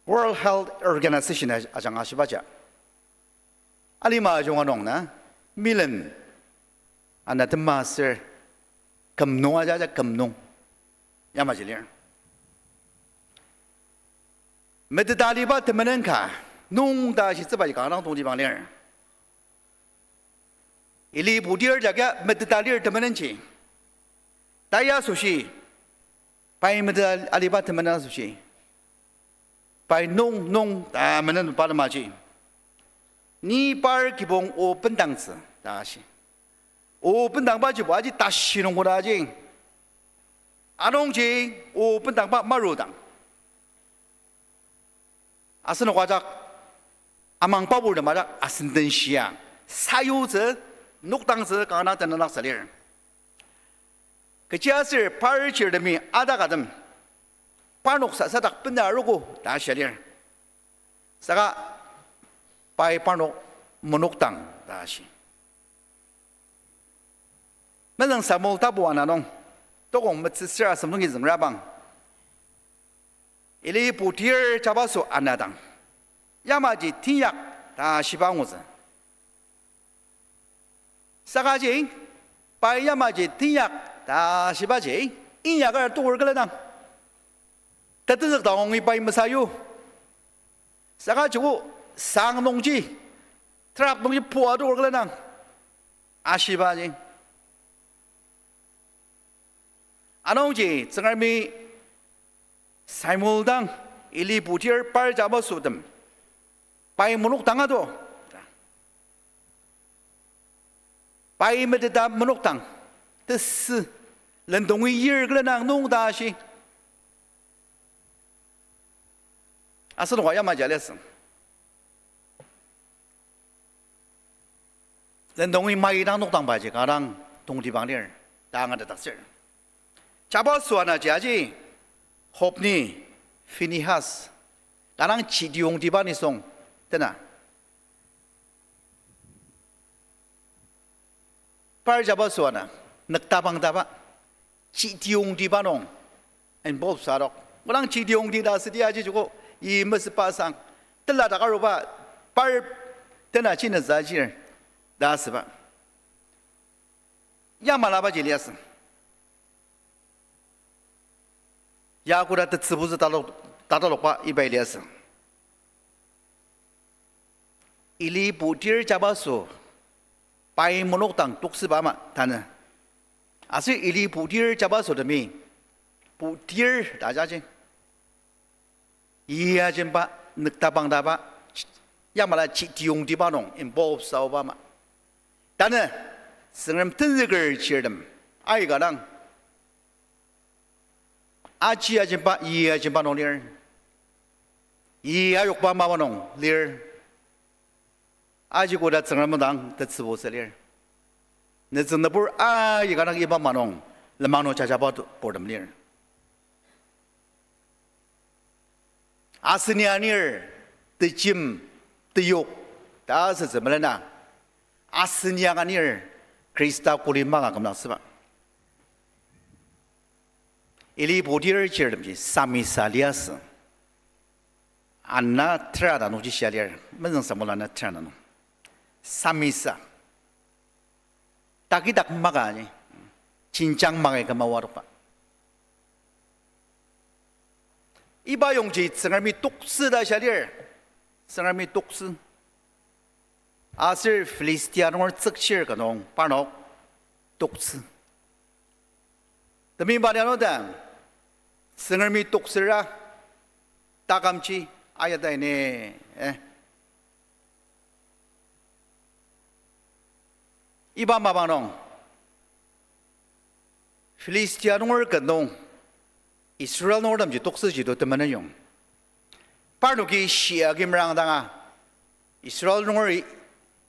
World Health Organization a-, ajanga shibaja. Alima ajunga nung na, million ana tema ser küm nung aja, aja küm nung. Yamaji lir. Meteta aliba temenen ka, nung ta shitsüba ji kanga dang tongtibang lir. Ili putir jagi meteta lir temenenji. Ta ya asoshi, pai meteta aliba temenen asoshi. Pai nung, nung, ta menen pa lemaji. Ni par kibong o bendangtsü, ta shi. O bendangba jibo aji tashi nung koda aji. Anungji o bendangba marudang. Asenok ajak amangba purtem ajak asenden shia, sayutsü, nokdangtsü kanga tenüngdaktsü lir. Kechiaser par chirtemi adakatem, parnok sa- sadak bena arogo ta shia lir. Saka pai parnok menokdang ta shi. Mezüng Samuel tapu ana nung, tokong metsüsür asem nungi züngrabang, Eli putir jabaso anadang, yamaji tinyak ta shiba angutsü. Sakaji, pai yamaji tinyak ta shibaji, inyaker tukur küledang, tetezük dang ongi pai mesayu. Saka joko sang nungji, trap nungji pua tukur küledang, ashibaji. Anungji Tsüngremi Samuel dang, Eli putir par jabasotem, pai menokdang ado, pai meteta menokdang, tesü, lendongi yir külenang nung ta shi. Asenoka yamaji liasü. Lendongi mai dang nokdangbaji kanga dang tongtibang lir, ta angatetdaktsür. Jabaso anaji aji, Hophni, Phinehas, kanga dang chitiyongtiba nisung, tena. Par jabaso ana, nüktabangtaba, chitiyongtiba nung involve sarok. Kodang chitiyongti ta südi aji joko, yi mesüba sang, tela dak aruba, par tena china zajir, ta süba. Yamalaba ji liasü. Ya koda tetsübutsü talok, tatalokba iba liasü. Eli putir jabaso, pai menokdang toksüba ama tanü. Aser Eli putir jabasotemi, putir ta jaji, ya jemba, nüktabangtaba, yamala chitiyongtiba nung involve saoba ama. Tanü, Tsüngrem tenzüker chirtem, aika dang, aji ajemba, yi ajemba nung lir, yi ayokba mapa nung lir. Aji koda Tsüngrem dang tetsübutsü lir. Netsüng nübur aika dang iba ama nung, lenmang nung jajaba tu- purtem lir. Aseni anir, tejim, teyok, ta asütsü melena. Aseni anganir, Khrista kuli maka kümdaktsüba. Eli putir chirtemji samisa liasü. Ana tera ta nungji shia lir, mezüng Samuel ana tera ta nung. Samisa. Takidak maka ji. jenjang mangai küma oa adokba. Iba yongji Tsüngremi toktsü ta shia lir. Tsüngremi toktsü. Aser Philistia nunger tsükchir ka nung parnok toktsü. Temeim pa ni ano ta, Tsüngremi toktsüra takümji ayata ni, eh. Iba mapang nung, Philistia nunger ka nung Israel nungertemji toktsüji to temenen yong. Parnoki shia ki merang danga, Israel nungeri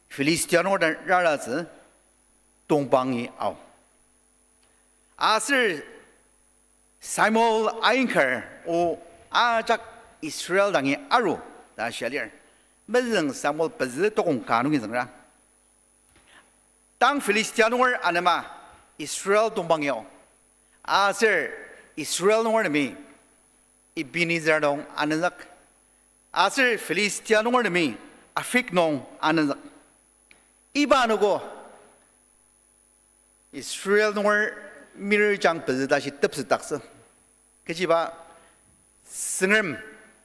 Philistia nunger den raratsü tongpangi ao. Aser Samuel ainger o ajak Israel dangi aru ta shia lir. Mezüng Samuel pezü tokong ka nungi züngra. Tang Philistia nunger anema Israel tongpangi ao. Aser Israel nungertemi Ebenezer nung anenzük. Aser Philistia nungertemi Aphek nung anenzük. Iba anogo Israel nunger mirjang pezü tashi tepsetdaktsü. Kechiba Tsüngrem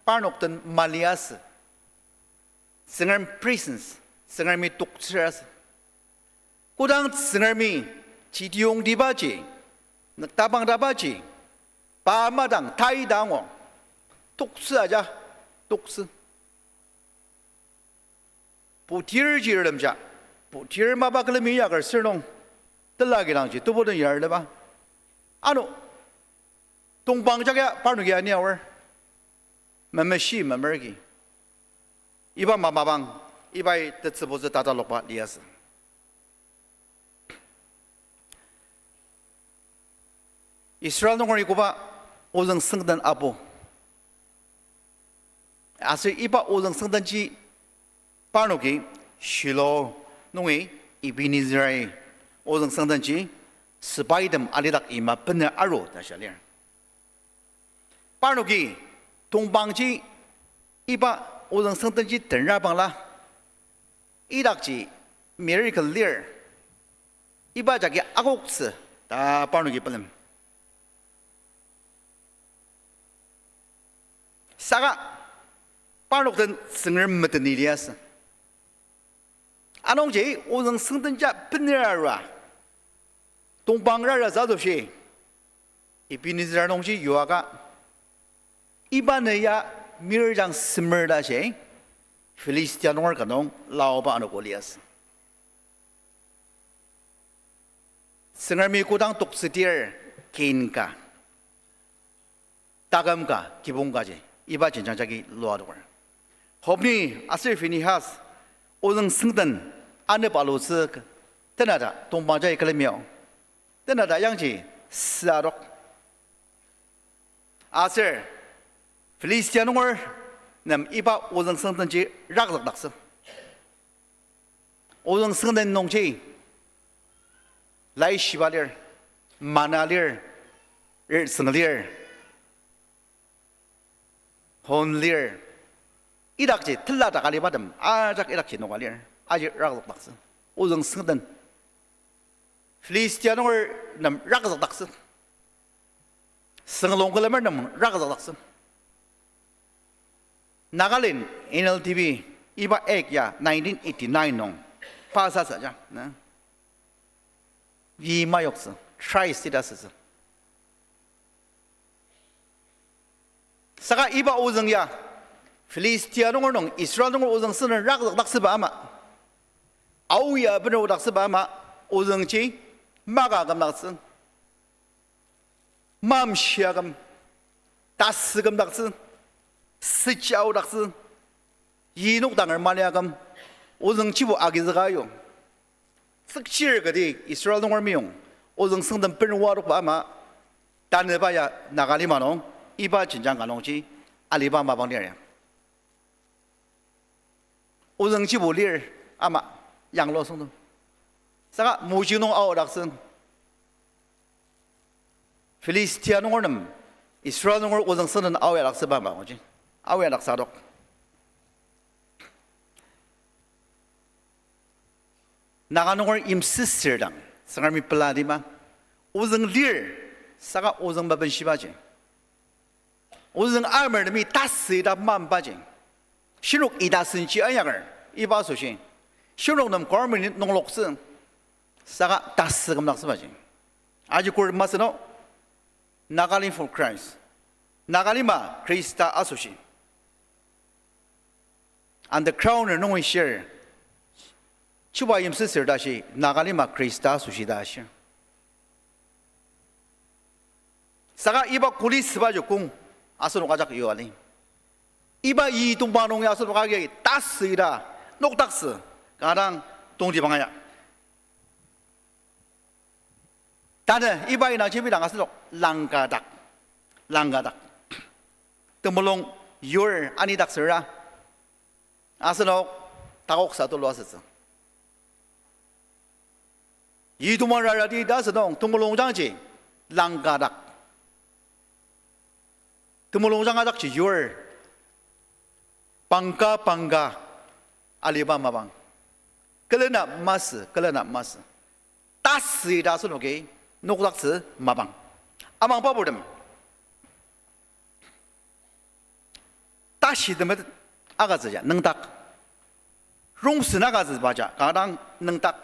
parnok den maliasü. Tsüngrem presence, Tsüngremi toktsür asü. Kodang Tsüngremi chitiyongtibaji, nüktabangtabaji, pa madang taidango, toktsü aja, toktsü. Putir ji lemja, putir mapa külemi yaker sür nung, tela kidangji tebu den yarleba. Ano, tongpang jak ya parnoki ani aor, memeshi memerki. Iba ma mapang, ibai tetsübutsü tatalokba liasü. Israel nungeri koba ozüng süngden apu. Aser iba ozüng süngdenji parnoki Shilo nungi Ebenezer-i ozüng süngdenji sepaitem alidak ima bener aru ta shia lir. Parnoki tongpangji iba ozüng süngdenji tenra bangla, idakji miracle lir, iba jagi akoktsü ta parnoki pelem. Saka parnok den Tsüngrem meteni liasü. Anungji ozüng süngdenja bener arua, tongpang rara zatushi, Ebenezer nungji yuaka, iba ne ya mirjang semer ta shi, Philistia nunger ka nung laoba anogo liasü. Tsüngremi kodang toktsüdir kin ka, taküm ka, kibong kaji, iba jenjang jagi lua adoker. Hophni aser Phinehas ozüng süngden anep alutsü tenata tongpang jagi külemi ao. Tenata yangji sü adok. Aser Philistia nunger nem iba ozüng süngdenji rakzükdaktsü. Ozüng süngden nungji laishiba lir, mana lir, ritsüng lir, hon lir, idakji tela dak alibatem ajak idakji noka lir, aji rakzükdaktsü. Ozüng süngden Philistia nunger nem rakzükdaktsü. Sünglong külemer nem rakzükdaktsü. Nagaland N L T V iba act ya nineteen eighty-nine nung pass asüja, na. Yi mayoktsü, tri-state asütsü. Saka iba ozüng ya, Philistia nunger nung Israel nunger ozüng süngden rakzükdaktsüba ama, ao ya bener odaktsüba ama, ozüngji maka kümdaktsü, mamshia küm, tasü kümdaktsü, sücha odaktsü, yi nokdanger mali aküm, ozüngjibo agizüka ayu. Tsükchir kati Israel nunger meyong, ozüng süngden bener oa adokba ama, tanüba ya Naga lima nung, iba jenjang ka nungji, aliba mapang lir ya. Ozüngjibo lir ama, yanglu süngdong. Saka moji nung aodaktsü. Philistia nunger nem, Israel nunger ozüng süngden aoyadaktsüba ama, moji. Aoyadaktsü adok. Naga nunger yimsüsür dang, Tsüngremi pelatima, Ozüng lir, saka ozüng mapenshibaji. Ozüng amertemi tasü ita mambaji. Shinok ita senji ayaker, iba asoshi. Shinok nem government nungloktsü, saka tasü kümdaktsübaji. Aji kur masü no, Nagalim for Christ. Nagalima Khrista asoshi. Underground nungi shir. Chuba yimsüsür ta shi, Nagalima Khrista asoshi ta shir. Saka iba kuli süba jukung, asenok ajak yua lir. Iba yi tongpa nungi asenok agi tasü ita nokdaktsü, kanga dang tongtibang aya. Tanü iba indang jembidang asenok langkadak, langkadak. Temulung yur anidaktsüra. Asenok takoksa tulu asütsü. Yi tongpa rarati ta asünung temulung jangji langkadak. Temulung jang ajakji yur. Pangka pangka aliba mapang. Külena masü, külena masü. Tasü ta asenoki nokdaktsü mapang. Amangba purtem. Tashi temet agütsüja nüngdak. Rongsen agütsübaja kanga dang nüngdak.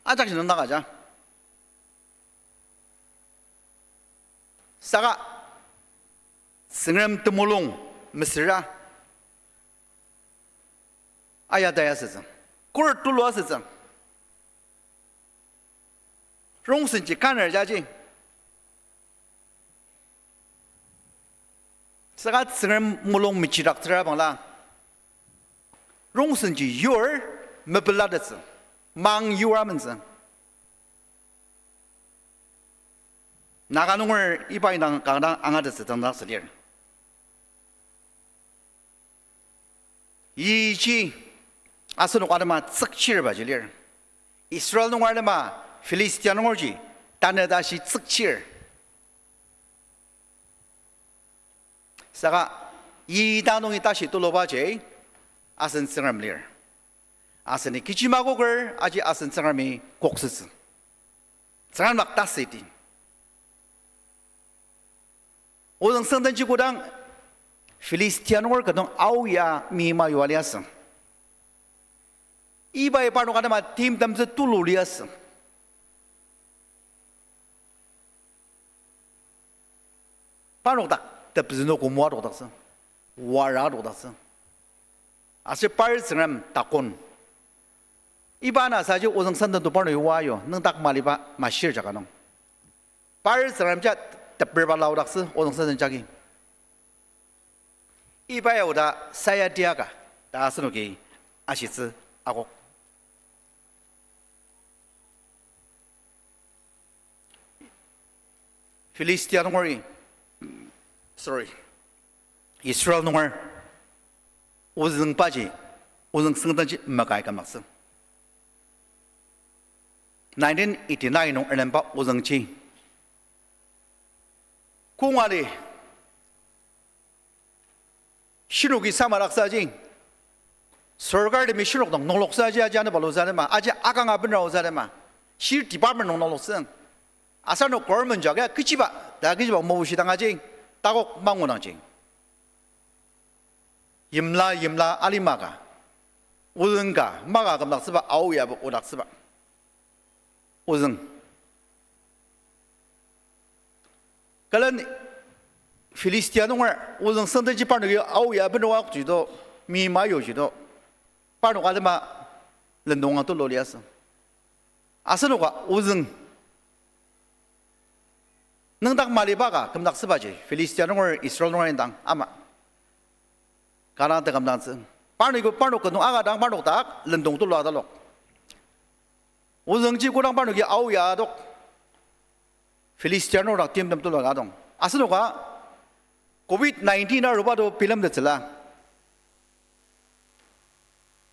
Ajakji nüngdak aja. Saka Tsüngrem temulung mesüra ayata ya asütsü. Kur tulu asütsü. Rongsenji kaner jaji. Saka Tsüngrem mulung mechidaktsüra bangla. Rongsenji yur mepelatettsü. Mang yur amentsü. Naga nunger iba indang kanga dang angatettsü dang dang sülir. Yiji asenok atema tsükchirbaji lir. Israel nunger atema Philistia nungerji tanü tashi tsükchir. Saka yi ta nungi tashi tulubaji asen Tsüngrem lir. Aseni kechi makoker aji asen Tsüngremi koksütsü. Tsüngrem dak tasüti. Ozüng süngdenji kodang Philistia nunger ka nung aoya mima yua liasü. Iba parnok atema timtemtsü tulu liasü. Parnok dak tepzü nung komo adokdaktsü, wara adokdaktsü. Aser par Tsüngrem takon. Iba ana saji ozüng süngden to parnok yua yo, nüngdak maliba mashir jaka nung. Par Tsüngrem ja teperba laodaktsü ozüng süngden jagi. Iba ya oda saya tiaka ta asenoki ashitsü akok. Philistia nungeri, sorry, Israel nunger ozüng paji, ozüng süngdenji makai kümdaktsü. Nineteen eighty-nine nung erlenba ozüngji kongali shinoki samadaktsüji, sorkar temi shinok dang nungloktsüji aji ano balutsü atema, aji akanga benraotsü atema, shi department nung nungloktsü. Aser ano government jagi kechiba ta kechiba mabushidang aji takok mangu nangji. Yimla yimla alima ka, ozüng ka maka kümdaktsüba, aoyabo odaktsüba ozüng. Külen Philistia nunger ozüng süngdenji parnoki aoya benoa ji to, mima yuji to, parnok atema lendonga tulu liasü. Asenoka ozüng nüngdak maliba ka kümdaktsübaji Philistia nunger Israel nunger indang ama kanga tekümdaktsü. Parnoki parnok kenung aka dang parnok dak lendong tulu atalok. Ozüngji kodang parnoki aoya adok, Philistia nunger dak timtem tulu ka adong. Asenoka covid nineteen aruba to bilemtettsüla.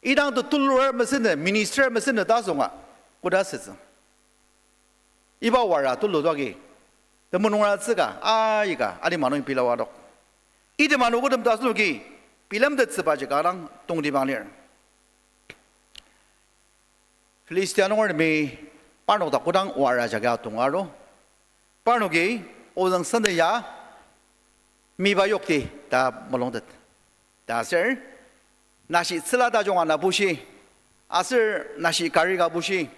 Idang to tulur mesene, minister mesene ta asünga koda sütsü. Iba wara tulu to agi temulung nungratsü ka, aika alima nung bilawa adok. Item ano kodem ta asenoki bilemtettsübaji kanga dang tongtibang lir. Philistia nungertemi Parnok dak kodang oa ara jagi atong aru. Parnoki ozüng senden ya miba yokti ta mulungtet. Ta aser, nashi tsüla tajung ana bushi, aser nashi kari ka bushi,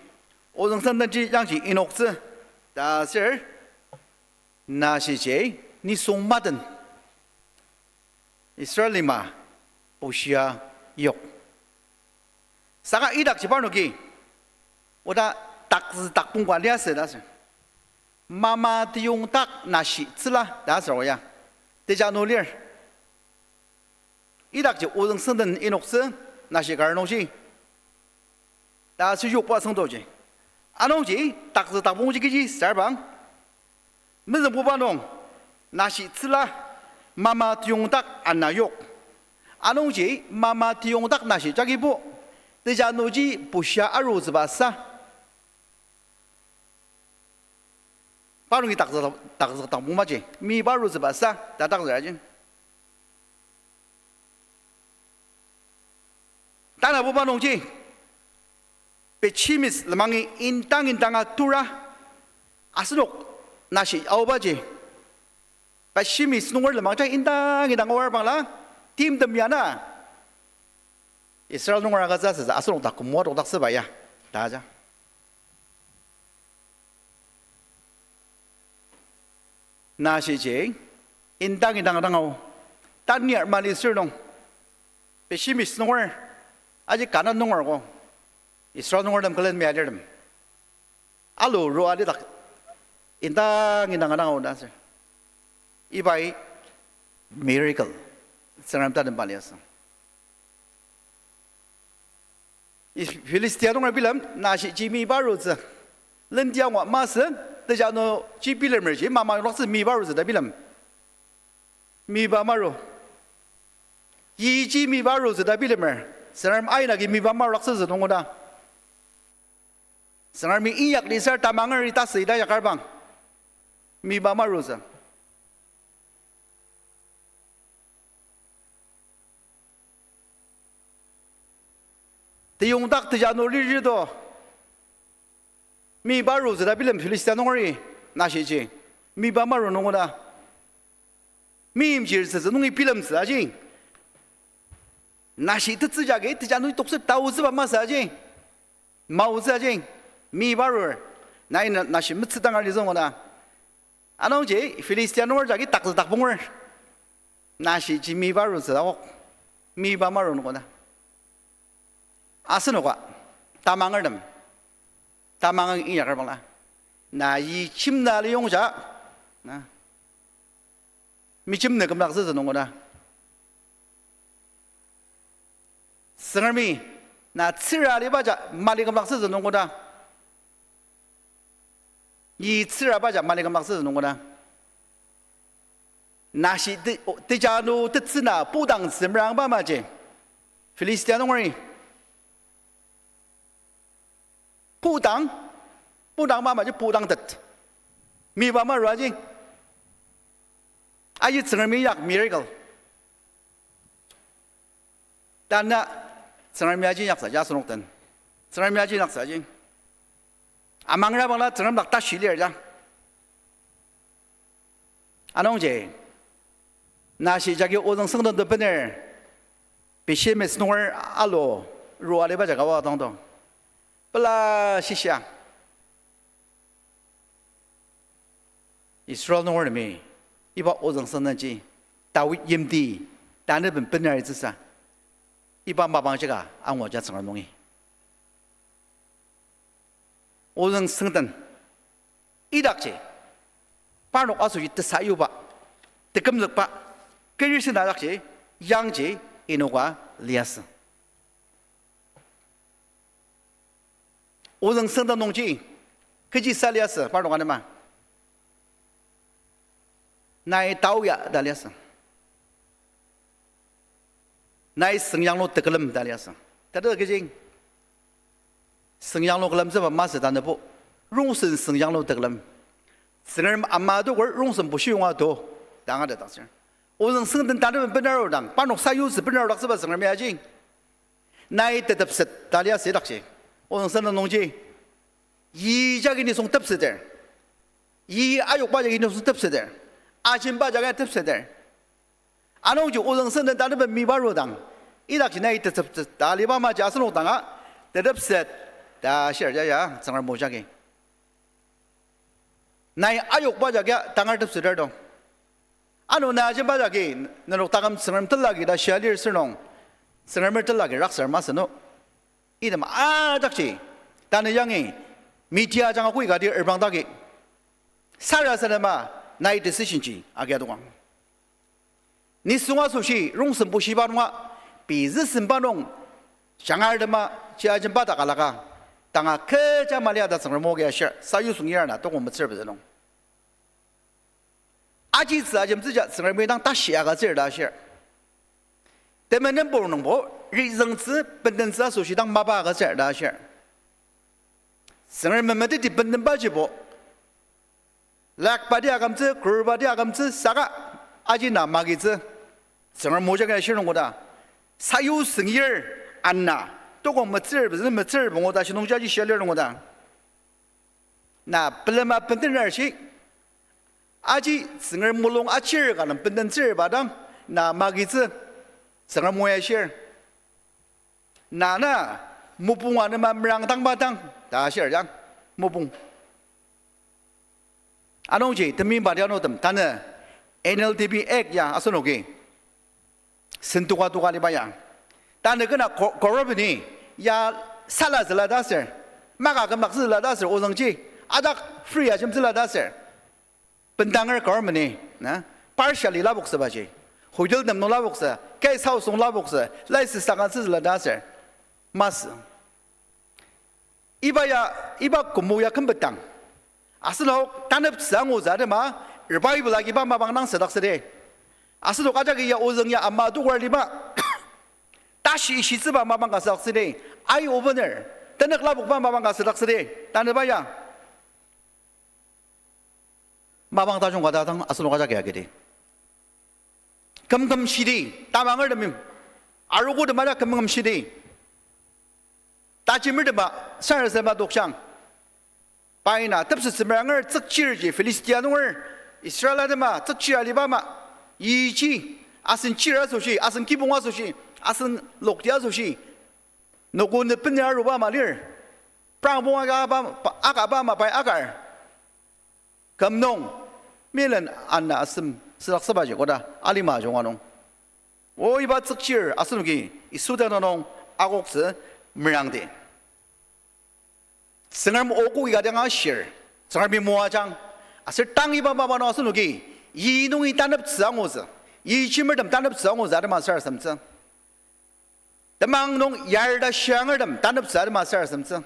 ozüng sendenji yangji inoktsü, ta aser, nashiji nisung maten Israel lima bushia yok. Saka idakji parnoki oda takzü takpong ka liasü ta aser, mama teyongdak nashi tsüla ta aser oya, tejanu lir. Idakji ozüng senden inoktsü, nashi kar nungji ta aser yokba süngdoji. Anungji takzü takpongji kechi sarbang, mezüngbuba nung nashi tsüla, mama teyongdak ana yok. Anungji mama teyongdak nashi jagibo tejanuji bushia arutsüba sa. Parnoki takzü, takzü takpong maji miba arutsüba sa ta takzü aji. Tanabuba nungji pessimist lemangi indang indanga tura, asenok nashi aobaji pessimist nunger lemang ja indang indang aor bangla, timtem ya na Israel nunger agütsü asütsü asenok dak küm oa tokdaktsüba ya ta aja. Nashiji indang indang dang ao, tanir mali sür nung pessimist nunger, aji Kanan nunger ko, Israel nungertem külen mia alirtem alu rua alidak indang indang dang ao ta aser, ibai miracle, Tsüngrem tatemba liasü. Is-, Philistia nunger bilem nashiji miba arutsü. Lenti angua masü, tejanuji bilemerji mama yongdaktsü miba arutsü ta bilem. Miba maru. Yiji miba arutsü ta bilemer. Tsüngrem aina agi miba marudaktsütsü nungoda, Tsüngremi inyak lisar tamanger ita sü ita yakar bang, miba marutsü. Teyongdak tejanu lirji to, miba arutsü ta bilem Philistia nungeri, nashiji miba maru nungoda, meimchir sütsü nungi bilemtsü aji. Nashi tetsü jagi tejanu toktsü taotsüba masü aji. Maotsü aji. Miba arur. Nai na-, nashi metsü tangar lizü nungoda, anungji Philistia nunger jagi takzü takponger, nashiji miba arutsü ta ok. Miba maru nungoda, asenoka tamangertem tamang inyaker bangla, na yichim na liyongja, na, michim ne kümdaktsütsü nungoda, Tsüngremi na tsüra alibaja mali kümdaktsütsü nungoda, yi tsürabaja mali kümdaktsütsü nungoda, nashi te-, tejanu tetsü na pudang zümrangba maji, Philistia nungeri pudang, pudang mamaji pudang tet. Miba maru aji. Aji Tsüngremi inyak miracle. Tanü Tsüngremi aji inyaktsü asenok den. Tsüngremi aji inyaktsü aji. Amangra bangla Tsüngrem dak tashi lir ja. Anungji, nashi jagi ozüng süngdong tebener, pessimist nunger alu rua aliba jaka oa dangdang, pela shishia, Israel nungertemi iba ozüng süngdongji Dawid yimti tanü ben bener itsüsa, iba mapang jaka anguja Tsüngrem nungi. Ozüng süngdong idakji, parnok asoshi tesayuba, tekümzükba, kerisin adakji, yangji, inoka liasü. Ozüng süngdong nungji kechisa liasü parnok anema? Nai taoya ta liasü. Nai süngyanglu tekülem ta liasü. Tata kechi, süngyanglu külemtsüba masü tanübo, rongsen süngyanglu tekülem. Tsüngrem ama adoker rongsen bushiyonga to, ta angatetdaktsür. Ozüng süngdong tanü benaru dang, parnok sayutsü benarudaktsüba Tsüngremi aji. Nai tetepset ta liasü idakji, ozüng süngdong nungji Yi jagi nisung tepseter. Yi ayokba jagi nisung tepseter. Ajemba jagi tepseter. Anungji ozüng senden taneben miba arudang, idakji nai tetsüptsü ta aliba maji asenok danga tetepset ta shir ja ya Tsüngrem o jagi. Nai ayokba jagia tangar tepseter dong. Ano na ajemba jagi, nenok taküm Tsüngrem tela agi ta shia lir sür nung, Tsüngremer tela agi raksar masü no. Item ajakji, tanü yangi, media ajanga kui kati erbang dagi. Sarasadema, nai decision ji agi adokang. Nisung asoshi, rongsen bushiba nunga, pezü semba nung, jangar tema, ji ajemba ta kalaka, tanga kecha malia ta Tsüngrem o agi ashir, sayusung yar na, tokong metsür pezü nung. Ajitsü ajemtsüja Tsüngremi dang tashi agütsür ta ashir. Temenenpur nungbo, rizüngtsü, bendentsü asoshi dang mapa agütsür ta ashir. Tsüngrem memeteti bendenba jibo, lakh pati akümtsü, crore pati akümtsü, saka aji na magitsü. Tsüngrem o jagi ashir nung koda. Sayusung yar ana, tokong metsür pezü, metsür pungu ta shinung jaji shia lir nung koda. Na pelema bendener shi, aji Tsüngrem mulung achir ka nem bendentsür ba dang, na magitsü, Tsüngrem o ashir. Na na, mopung anema merang dangba dang, ta ashir jang, mopung. Anungji, temeim pa lianotem, tanü, N L T B Act ya asenoki sentoka toka liba ya. Tanü kena co-, corrupt-ni ya sala züla ta aser, maka kümaktsü züla ta aser, ozüngji ajak free ajemtsüla ta aser. Bendanger government-i, na, partially lapoktsübaji. Hotel tem nung lapoktsü, guest house nung lapoktsü, license takangtsü züla ta aser. Masü. Iba ya, iba kümo ya kümdang. Asenok taneptsü angutsü atema, revival agiba mapang dang südaktsüdi. Asenok ajaki ya ozüng ya ama adoker liba, tashi ishitsüba mapang ka südaktsüdi. Eye opener, tenük lapokba mapang ka südaktsüdi. Tanüba ya mapang tajung ka ta dang asenok ajaki agidi. Kümküm shidi, tamangertemi, arogo tema ja kümküm shidi. Tajimer tema, sarasadema tokjang. Pai na tepsettsü meranger tsükchirji Philistia nunger Israel atema tsükchir aliba ama, yiji, asen chir asoshi, asen kibong asoshi, asen lokti asoshi, noko ne beni aruba ama lir. Prang bong aka ba, akaba ama pai akar. Küm nung, million ana asem südaktsübaji koda alima ajunga nung, o iba tsükchir asenoki Yisu tenüng nung akoktsü merangdi. Tsüngrem o koki ka dang ashir, Tsüngremi moajang, aser tang iba mapa nung asenoki, yi nungi taneptsü angutsü, yi chimertem taneptsü angutsü atema sarasademtsü. Temang nung yarta shiangertem taneptsü atema sarasademtsü.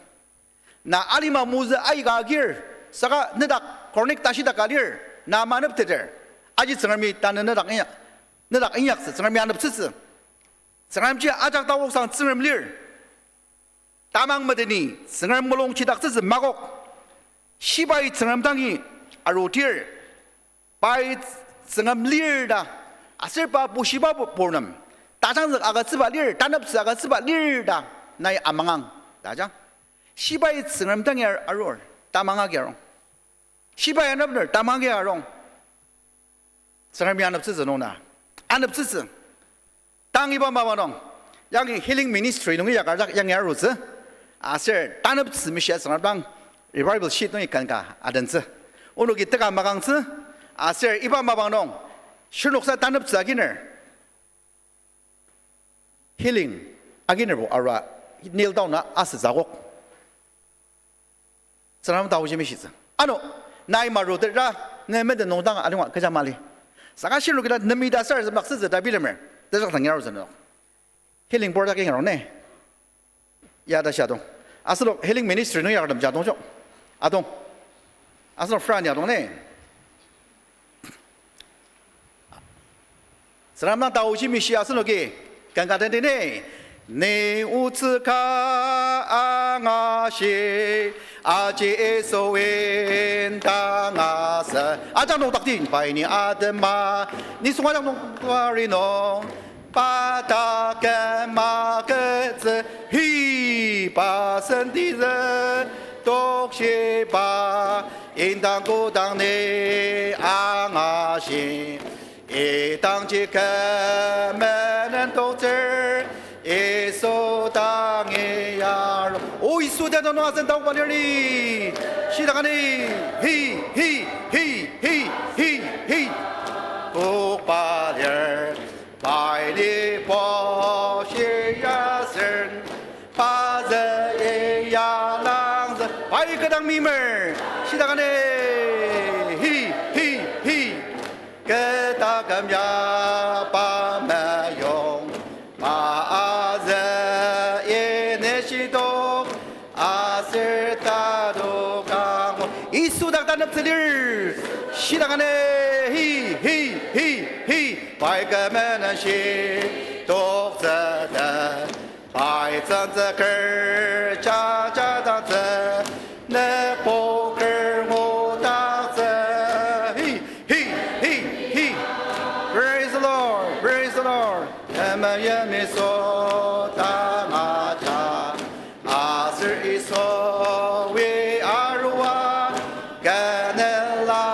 Na alima mozü aika agir, saka nedak chronic tashidak ka lir, na manepteter, aji Tsüngremi tanü nedak inya-, nedak inyaktsü, Tsüngremi aneptsütsü. Tsüngremji ajak takoksang Tsüngrem lir. Tamang meteni, Tsüngrem mulung chidaktsütsü makok. Shibai Tsüngrem dangi arudir. Pai Tsüngrem lir ta, aser pa bushiba bu-, purnem, tajangzük agütsüba lir, taneptsü agütsüba lir ta, nai amangang, ta ajang. Shibai Tsüngrem dangi ar-, arur, tamang agi arung. Shibai anepner, tamang agi arung. Tsüngremi aneptsütsü nung na, aneptsütsü. Tang iba mapa nung, yangi healing ministry nungi yakar dak yangi arutsü. Aser taneptsü mishia Tsüngrem dang revival sheet nungi ken ka adentsü. Onoki teka makangtsü, aser iba mapa nung, shirnoksa taneptsü aginer, healing aginerbo arua kneel down na asütsü akok. Tsüngrem taoji mishitsü. Ano, nai marutetra, ne menden nung dang alima kecha mali. Saka shirnokila nemita sarasademdaktsütsü ta bilemer, tejak dang yarutsü nung. Healing board agi ngarong ne. Ya ta shia dong. Asenok healing ministry nung yakar tem ja dong jo. Adong. Asenok friend ya dong ne. Tsüngrem dang taoji mishi asenoki, ken ka den den ne. Ni otsü ka angashi, aji Yisuin dang asü. Ajak nokdakti, pai ni atema, nisung ajak nokdakti nung, pa ta küma kütsü, hi pa sentitsü. Tokshiba, indang kodang ni angashi, idangji kü menen toktsür, Yisu dangi aru. O Yisu, tenüng nung asen taoba lir ni. Shidakani, hi, hi, hi, hi, hi, hi. Kokba lir, pai ni po shi ya ser. Pazü iya langzü, pai kü dang meimer. Shidakani, hi, hi, hi. Kü taküm ya pa meyong. Pa azü ini shitok. Aser tado kango. Yisu dak taneptsü lir. Shidakani, hi, hi, hi, hi. Pai kü menen shitoktsü ta. Pai tsüngtsüker jaja dangtsü, nükpoker ngudaktsü. Hi, hi, hi, hi. Praise the Lord, praise the Lord. Temeim Yisu dang aja, aser Yisui arua, kü nela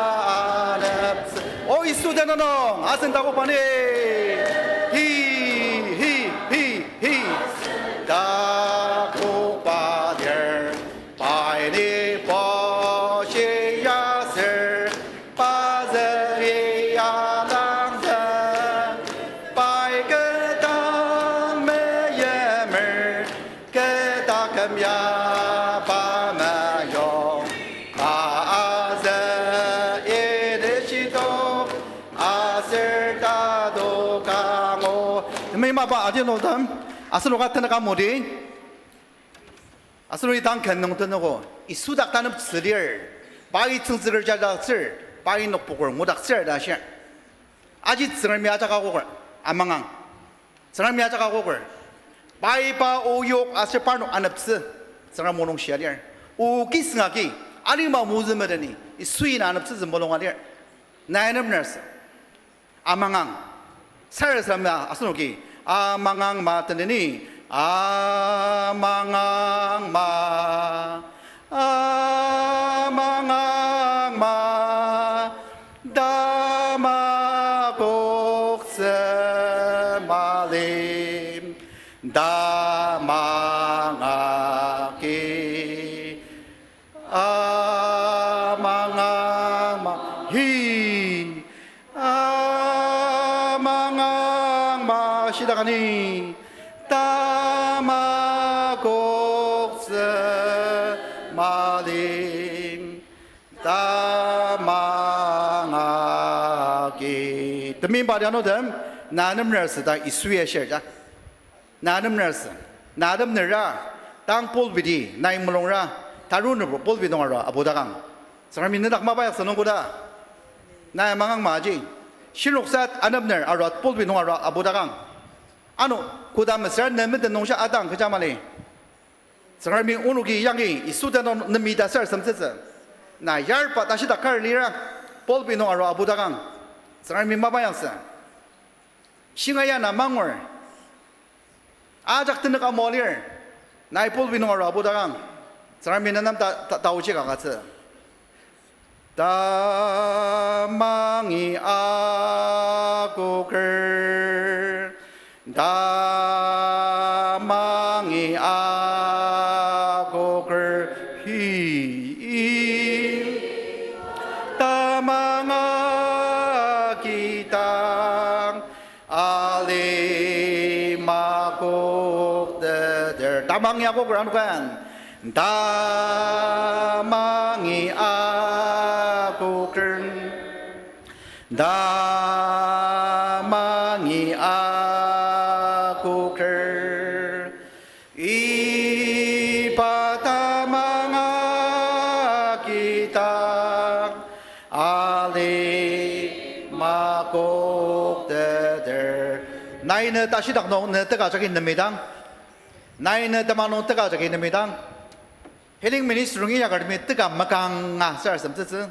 aneptsü. O Yisu, tenüng nung asen takoba ni. Hi, hi, hi, hi. Takoba lir, pai ni po shi ya ser. Pazü iya langzü, pai kü dang meimer. Kü taküm ya pa meyong. Pa azü ini shitok. Aser tado kango. Temeim mapa adianutem, asenoka tenük amudi. Asenoki tang ken nung tenüko, Yisu dak taneptsü lir, pai tsüngtsüker jadaktsür, pai nükpoker ngudaktsür ta shir. Aji Tsüngremi ajak akoker, amangang. Tsüngremi ajak akoker. Pai pa o yok aser parnok aneptsü, Tsüngrem o nung shia lir. O kisüngagi, alima mozü meteni, Yisui na aneptsütsü mulunga lir. Nai nemnersa. Amangang. Sarasadema asenoki. Amangang ma teneni. Amangang ma. Amangang ma. Tamakoktsü mali. Tamang agi. Amangang ma, hi. Amangang ma, shidakani. Tamakoktsü mali. Tamang agi. Temeim pa adianutem, na nemnersa ta Yisui ashir ja. Na nemnersa, na nemnera, tang pulpiti, nai mulungra, taru nübo pulpit nung arua abutakang. Tsüngremi nedak mapa yaksa nung koda. Nai amangang maji. Shinoksat anemner arua pulpit nung arua abutakang. Ano, koda mesüra nemeten nungshi adang kecha mali. Tsüngremi onoki yangi Yisu tenüng nemi ta sarasademtsütsü. Na yarba tashi takar lira, pulpit nung arua abutakang. Tsüngremi mapa yaksa. Shinga ya na mangur. Ajak tenük amo lir. Nai pulpit nung arua abutakang. Tsüngremi nenem ta, ta, taoji kakatsü. Tamangi akoker. Tamangi akoker. Hi. Tamang agi dang. Alima kokteter. Tamangi akoker anukan. Tamangi akoker. Tamangi akoker. Iba tamang agi dang, alima kokteter. Nai ne tashidak nung ne teka jagi nemidang. Nai ne temang nung teka jagi nemidang. Healing ministry nungi yakartemi teka makanga sarasademtsütsü.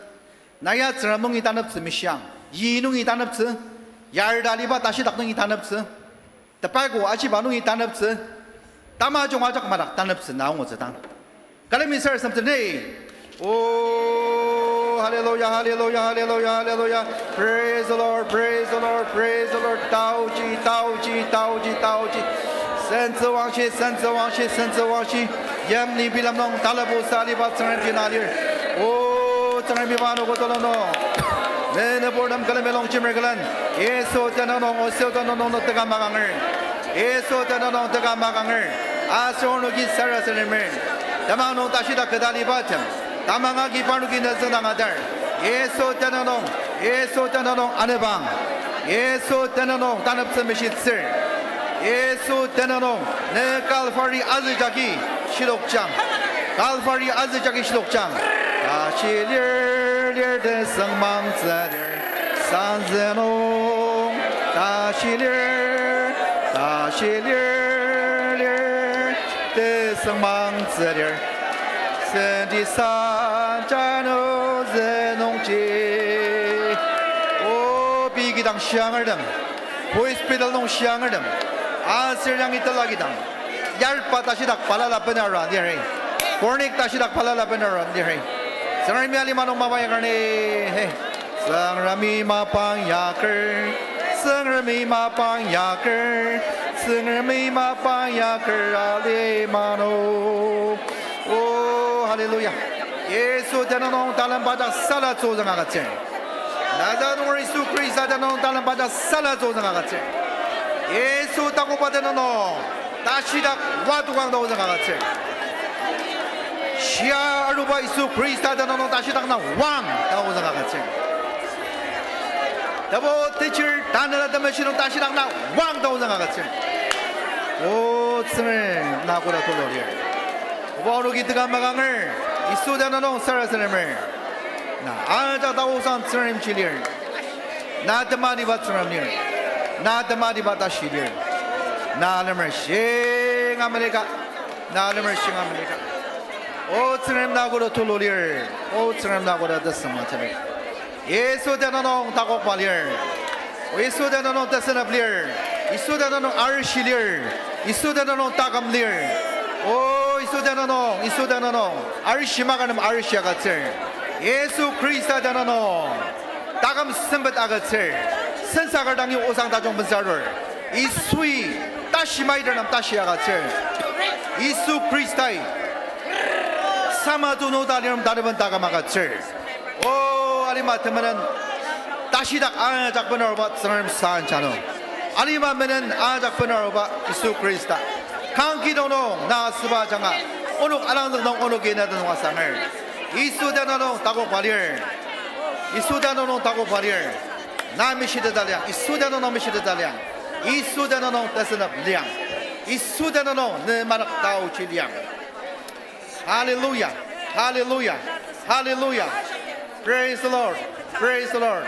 Nai ya Tsüngrem nungi taneptsü mishiang. Yi nungi taneptsü. Yarda liba tashidak nungi taneptsü. Tobacco achiba nungi taneptsü, tamajung ajak madak taneptsü na angutsü dang. Kalemi sarasadem tenei. Oh, hallelujah, hallelujah, hallelujah, hallelujah. Praise the Lord, praise the Lord, praise the Lord. Taoji, taoji, taoji, taoji. Sentsü wangshi, sentsü wangshi, sentsü wangshi. Yimli bilam nung talabo saliba Tsüngrem jina lir. Oh, Tsüngrem iba noko tulu nung. Ne nüburtem külemi longjemer külen. Yisu tenüng nung, Yisu tenüng nung ne teka makanger. Yisu tenüng nung teka makanger. Aser onoki sarasademer. Temang nung tashidak keta alibatem. Tamang agi parnoki ne züngdang atar. Yisu tenüng nung, Yisu tenüng nung anepang. Yisu tenüng nung taneptsü mishitsür. Yisu tenüng nung ne Calvary azü jagi shidokjang. Calvary azü jagi shidokjang. Tashi lir, lir tesüngmangtsü lir. Sanzü nung tashi lir, tashi lir, lir tesüngmangtsü lir. Senti sanjanu zü nungji. O, pei kidang shiangertem. Hospital nung shiangertem. Aser yangi tela kidang. Yarba tashidak balala benara lir. Chronic tashidak balala benara lir. Tsüngremi alima nung mapa yakarni. He. Tsüngremi mapang yaker, Tsüngremi mapang yaker, Tsüngremi mapang yaker alima nung. Oh, hallelujah. Yisu tenüng nung talem bajak sala tsüzüng agütsür. Nazaret nunger Yisu Khrista tenüng nung talem bajak sala tsüzüng agütsür. Yisu takokba tenüng nung tashidak wadokang taozüng agütsür. Shia aruba Yisu Khrista tenüng nung tashidak na wang taozüng agütsür. Tebu techir Tanela Temeshi nung tashidak na wang taozüng agütsür. O Tsüngrem, na koda tulu lir. Oba onoki teka makanger, Yisu tenüng nung sarasademer. Na ajak takoksa Tsüngrem ji lir. Na tematiba Tsüngrem lir. Na tematiba tashi lir. Na lemer shinga melika. Na lemer shinga melika. O Tsüngrem, na koda tulu lir. O Tsüngrem, na koda tesüngmangtsü lir. Yisu tenüng nung takokba lir. O Yisu tenüng nung tesünep lir. Yisu tenüng nung arishi lir. Yisu tenüng nung taküm lir. O Yisu tenüng nung, Yisu tenüng nung arishi makanem arishi agütsür. Yisu Khrista tenüng nung taküm sempet agütsür. Sensaker dangi osang tajung bensarur. Yisui tashi maiter nem tashi agütsür. Yisu Khristai sama tunu ta lirum taneben taküm agütsür. O alima temenen tashidak ajak benaruba Tsüngrem sanjanu. Alima menen ajak benaruba Yisu Khrista. Kangki dong nung na asüba ajanga, onok alangzük nung onoki na tenüng asanger. Yisu tenüng nung takokba lir. Yisu tenüng nung takokba lir. Na mishiteta liang. Yisu tenüng nung mishiteta liang. Yisu tenüng nung tesünep liang. Yisu tenüng nung ne madak taoji liang. Hallelujah. Hallelujah. Hallelujah. Praise the Lord. Praise the Lord.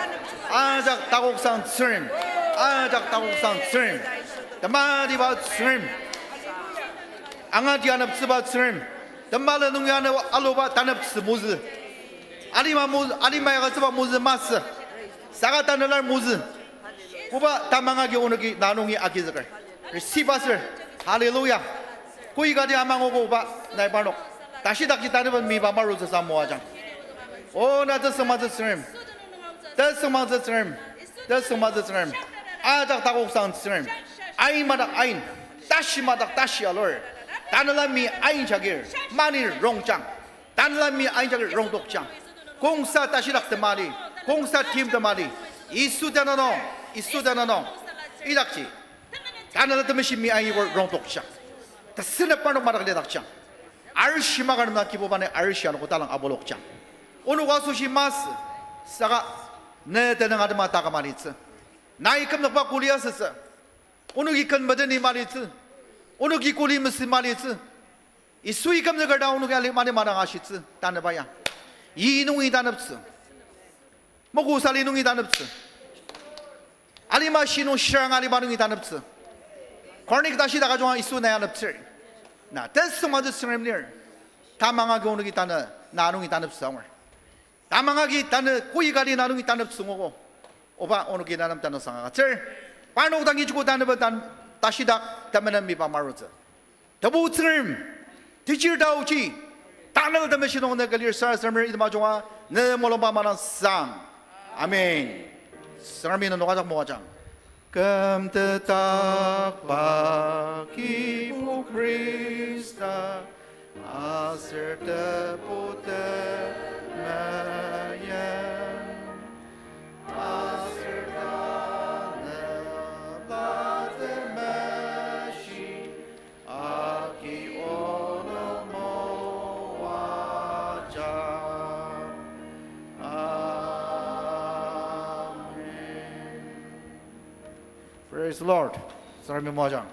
Ajak takoksang Tsüngrem. Ajak takoksang Tsüngrem. Tematiba Tsüngrem. Angati aneptsüba Tsüngrem. Temala nungi ane aluba taneptsü mozü. Alima mo-, alima ya agütsüba mozü masü. Saka tanelar mozü. Koba tamang agi onoki na nungi agizüker. Receive aser. Hallelujah. Koi kati amangogo oba nai parnok. Tashidakji taneben miba marutsü sa moajang. O na tesüngmangtsü Tsüngrem. Tesüngmangtsü Tsüngrem. Tesüngmangtsü Tsüngrem. Ajak takoksang Tsüngrem. Ain madak ain. Tashi madak tashi alur. Tanela mi ain jagir. Mani rongjang. Tanela mi ain jagir rongtokjang. Kongsa tashidak temali. Kongsa tim temali. Yisu tenüng nung. Yisu tenüng nung. Idakji. Tanela Temeshi mi ain ibur rongtokjang. Tesünep parnok madak lidakjang. Arishi makanem na Kibuba nai arishi anogo talang abolokjang. Onok asoshi masü, saka ne tenüng atema taküm alitsü. Nai kümnükba kuli asütsü. Onoki ken meteni malitsü. Onoki kuli mesü malitsü. Yisui kümnüker ta onoki ali mani madang ashitsü, tanüba ya. Yi nungi tanüptsü. Moku sali nungi tanüptsü. Alima shi nung shirang aliba nungi tanüptsü. Chronic tashi taka junga Yisu nai aneptsür. Na tesüngmangtsü Tsüngrem lir. Tamang agi onoki tanü, na nungi tanüptsü angur. Tamang agi tanü, koi kati na nungi tanüptsü ngugo. Oba onoki na nem tanü sanga agütsür. Parnok dangi joko tanüba tan-, tashidak temenen miba marutsü. Tebu Tsüngrem, tejir taoji, Tanel Temeshi nung ne külir sarasademer item ajunga ne mulungba manang sang. Amen. Sarasademdi nenok ajak moajang. Küm tetakba Kibu Khrista, aser tebu temeim, aser tanela temeshi, aki onok moajang. Amen. Praise the Lord. Sarasademdi moajang.